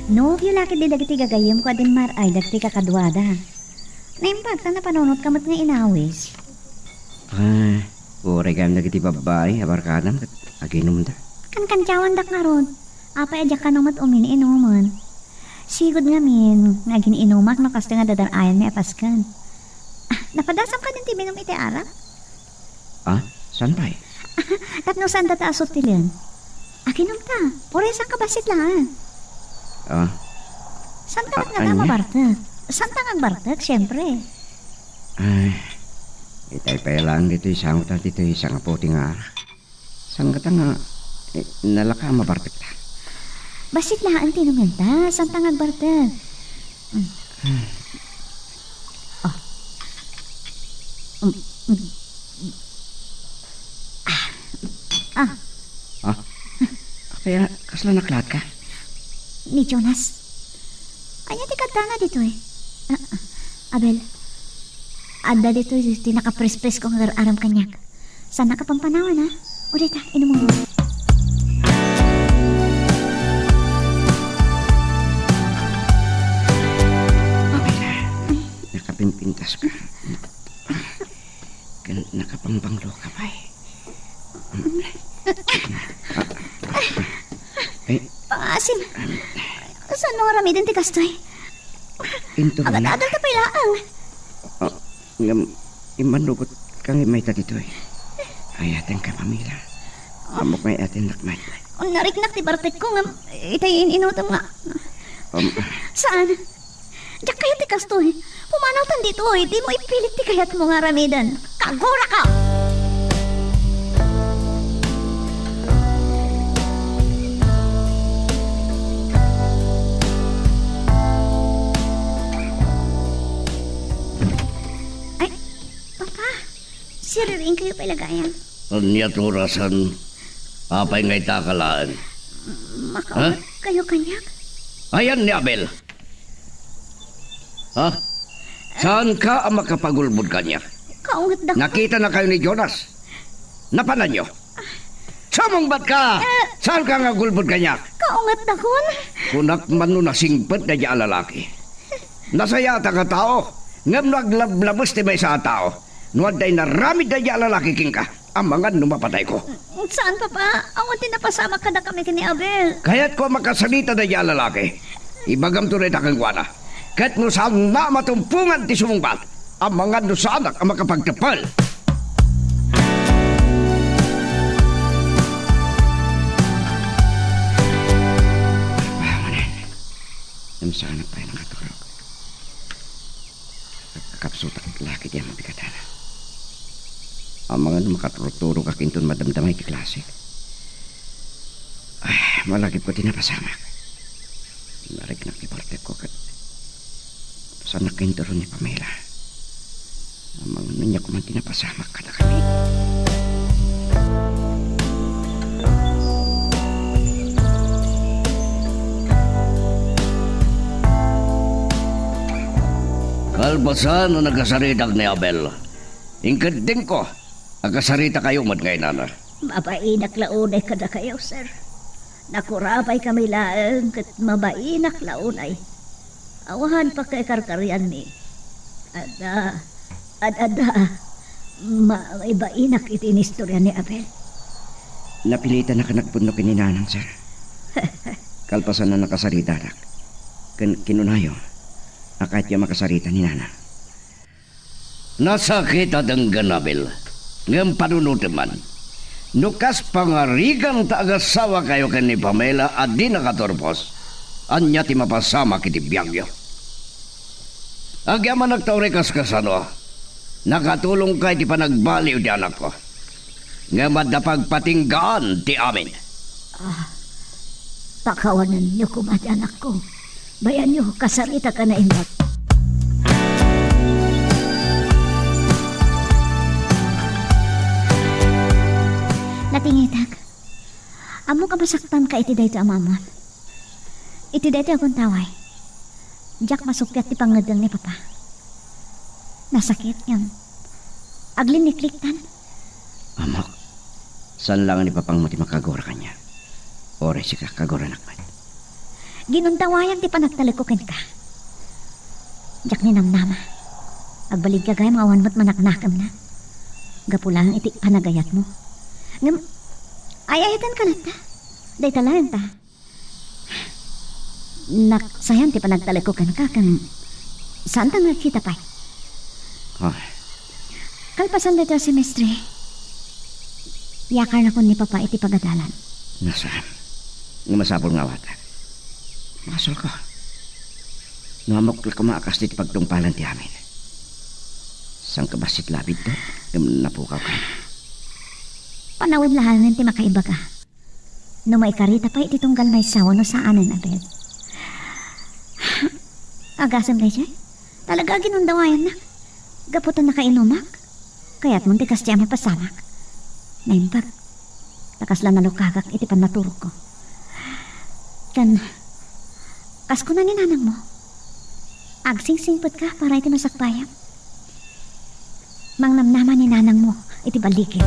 Nobio la ketdi dagiti gagayyemko a dimmar-ay dagiti kakaduada. Naimbag ta napanunotka met nga inawis. Ah, uray gayam dagiti babbai a barkadam ket aginumda. Kankandiawandak ngarud. Apay a diak kano met umin-inumen? Sigud ngamin nga agin-inumak no kasta nga dadan-ayanmi a pasken. Ah, napadasam kadin ti minum iti arak? Ah, saan pay? Tapno saanda ta asut ti len. Aginumta. Uray saanka bassit laeng. Ah. Saanka met nga ania? Mabartek? Saanta nga agbartek, siempre. Ay, itay pay laeng ditoy sangotan ditoy sangaputi nga arak. Sangkata nga, eh, nalaka a mabartekta. Bassit laeng ti inumenta, saanta nga agbartek. Mm. Oh. Mm, mm. Ah. Ah. Ah? Apay, kasla naklaat ka? Ni Jonas. Ania ti kaddana ditoy? Ah, ah, Abel, adda ditoy ti nakaprespresko nga agar-aram kaniak. Saannak a pampanawan, ha? O, dayta, inumon. Abel, nakapimpintas ka. Ken nakapangbanglo ka pay. Eh. Pangaasim. Saanmo nga aramiden ti kastoy? Inturongna. Agadadalta pay laeng. Ah, ngem, immanugot ka nga mayta ditoy. Ayatenka, Pamela. Ammok nga ayatennak met. Nariknak ti bartekko, ngem itay in-inutem nga. Um. Saan? Diak kayat ti kastoy. Pumanawtan ditoy, dimo ipilit ti kayatmo nga aramiden. Kaguraka! Ay, Papa, siririing kayo pay la gayam. Ania ti orasen? Apay nga ita ka laeng? Makaunget kayo kaniak? Ayan ni Abel. Ha? Saanka a makapagulbod kaniak? Kaungetdakon. Nakitanakayo ni Jonas. Napananyo? Sumungbatka! Eh. Saanka nga agulbod kaniak? Kaungetdakon. Kunak man no nasingpet daydiay a lalaki. Nasayaat a tao, ngem no aglablabes ti maysa a tao, no adda inaramid daydiay a lalaki kenka, amangan no mapatayko. Saan, Papa. Awan ti napasamak kadakami ken ni Abel. Kayatko a makasarita daydiay a lalaki. Ibagamto dayta kenkuana. Ket no saanna a matumpongan ti sumungbat, amangan no saanak a makapagteppel. Awanen. Ngem saanak pay nakaturog. Kakapsutak laki ti ammok ti kadana. Amangan no makaturturogak inton madamdama iti klasek. Ay, malagipko ti napasamak. Nariknak ti bartekko ket saannak inturon ni Pamela. Amangan no ania koma ti napasamak kadakami. Kalpasan no nakasaritak ni Abel, inkeddengko a kasaritakayo met nga inana. Mabainak la unay kadakayo, sir. Nakurabaykami laeng ket mabainak la unay. Awan pakakarkarianmi. Adda, ad-, adda, ma-, maibainak iti inistorya ni Abel. Napilitannaka a nagpudno ken ni Nanang, sir. Kalpasan a nakasaritadak, ken kinunayo a kayatyo a makasarita ni Nanang. Nasakit a denggen, Abel, ngem panunotem man. No kas pangarigan ta agasawakayo ken ni Pamela a di nakaturpos, ania ti mapasamak iti biagyo? Agyamanak ta uray kas kasano, nakatulongka iti panagbaliw ti anakko. Ngem adda pagpatinggaan ti amin. Ah, pakawanenyo koma ti anakko. Bayanyo, kasaritaka naimbag. Natingitak. Ammok a masaktanka iti daytoy a maammuam. Iti daytoy a guntaway, diak masuppiat ti pangngeddeng ni Papa. Nasakit ngem aglinnikliktan. Ammok, saan laeng ni Papangmo ti makagura kaniak. Uray sika, kaguranak met. Ginundawayan ti panagtalekko kenka. Diak ninamnama. Agbalinka gayam nga awan met manaknakemna. Gapu laeng iti panagayatmo. Ngem, ay-ayatenka latta. Dayta laeng ta. Naksayan ti panagtalekko kenka ken saanta nga agkita pay. Ah. Kalpasan daytoy a semestre, iyakarnakon ni Papa iti pagadalan. Nasaan? Nga masapul nga awatak. Masulko. No ammok la koma a kas ti pagtungpalan ti amin. Sangkabassit la a biddut, ngem napukawka. Panawen laengen ti makaibaga. No maikarita pay iti tunggal maysa wenno saanen, Abel. Agasem daydiay, talaga a ginundawayannak. Gapu ta nakainumak, kayatmon ti kasdiay a mapasamak. Naimbag, ta kasla nalukagak iti pannaturogko. Ken, kas kuna ni nanangmo, Agsingsingpetka para iti masakbayam. Mangnamnama ni nanangmo iti balligim.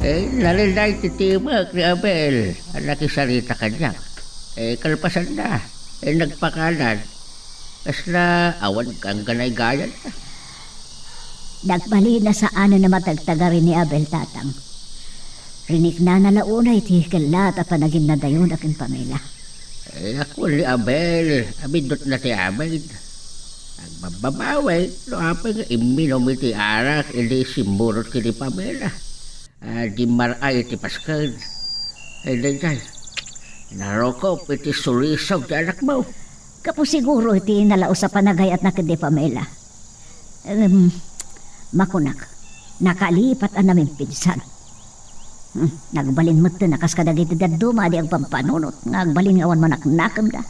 Eh, nalilday ti timek ni Abel a nakisarita kaniak. Eh, kalpasanna, eh, nagpakanan. Kasla awan gangganay gayam. Nagbalin a saanen a matagtagari ni Abel, tatang. Riniknana la unay ti kellaat a panaginnadayona ken Pamela. Eh, ako ni Abel, abindotna ti amin. Agbabbabaway, no apay nga imminum iti arak, idi simmurot ken ni Pamela. Ah, di mar-ay iti pasken. Eh, daydiay, narukop iti sulisog ti anakmo. Gapu siguro iti nalaus a panagayatna ken ni Pamela. Em, makunak, nakalipat a namimpinsan. Hmm, nagbalin metten a kas kadagiti dadduma a di agpampanunot nga agbalin nga awan manaknakemda.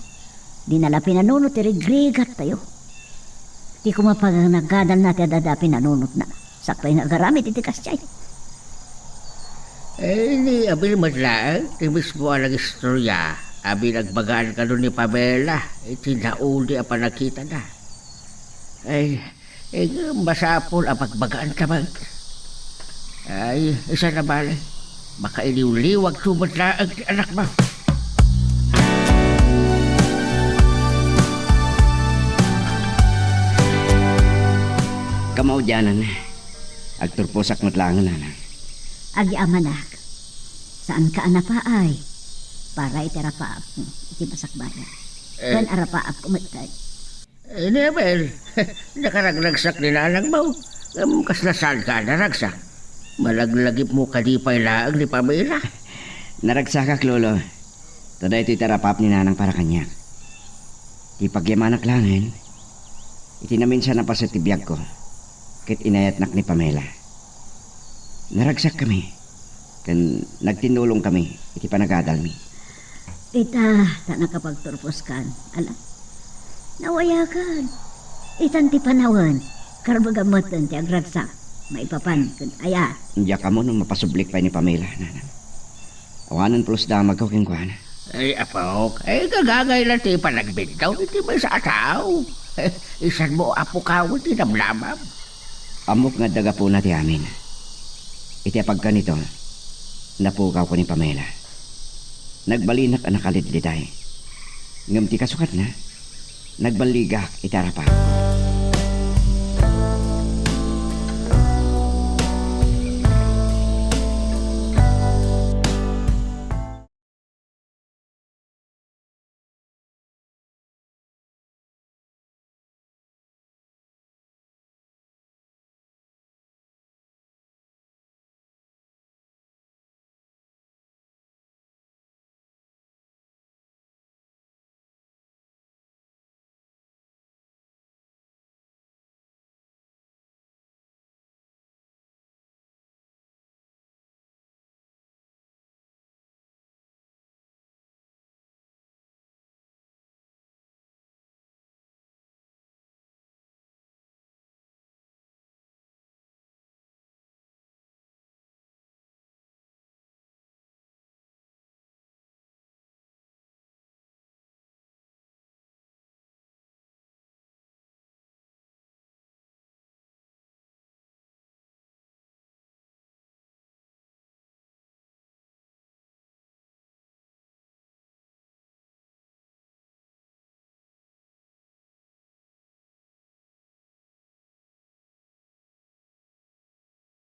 Dina la pinanunot ti rigrigattayo. Ti koma pagnagadalna ti adda pinanunotna. Sakbay nga agaramid iti kasdiay. Eh, ni Abel met laeng ti mismo a nagistorya a binagbagaan kano ni Pamela iti naudi a panagkitada. Ay, eh, masapul a bagbagaanta met. Ay, isu a nabali. Makailiwliwagto met laeng ti anakmo. Kamaudianan, agturposak met laeng, nanang. Agyamanak, saanka a napaay para iti arapaapmo iti masakbayan. Eh. Ken arapaapko met, tay. Eh, ni Abel, nakaragragsak ni nanangmo. Ngem kasla saanka a naragsak? Malaglagipmo kadi pay laeng ni Pamela. Naragsakak, Lolo. Ta daytoy ti arapaap ni nanang para kaniak. Ti pagyamanak laengen, iti naminsan a paset ti biagko, ket inayatnak ni Pamela. Naragsakkami, ken nagtinnulongkami iti panagadalmi. Ita, ta nakapagturposkan, ala, nawayakan. Itan ti panawen, karbegam metten ti agragsak, maipapan ken ayat. Diak ammo no mapasublik pay ni Pamela, nanang. Awanen pulos damagko kenkuana. Ay, apok, ay, gagangay la ti panagbintaw iti maysa a tao. Isanmo a pukawen ti namnamam. Ammok nga adda gapuna ti amin. Iti apagkanito, napukawko ni Pamela. Nagbalinak a nakalidliday. Ngem ti kasukatna, nagballigak iti arapaapko.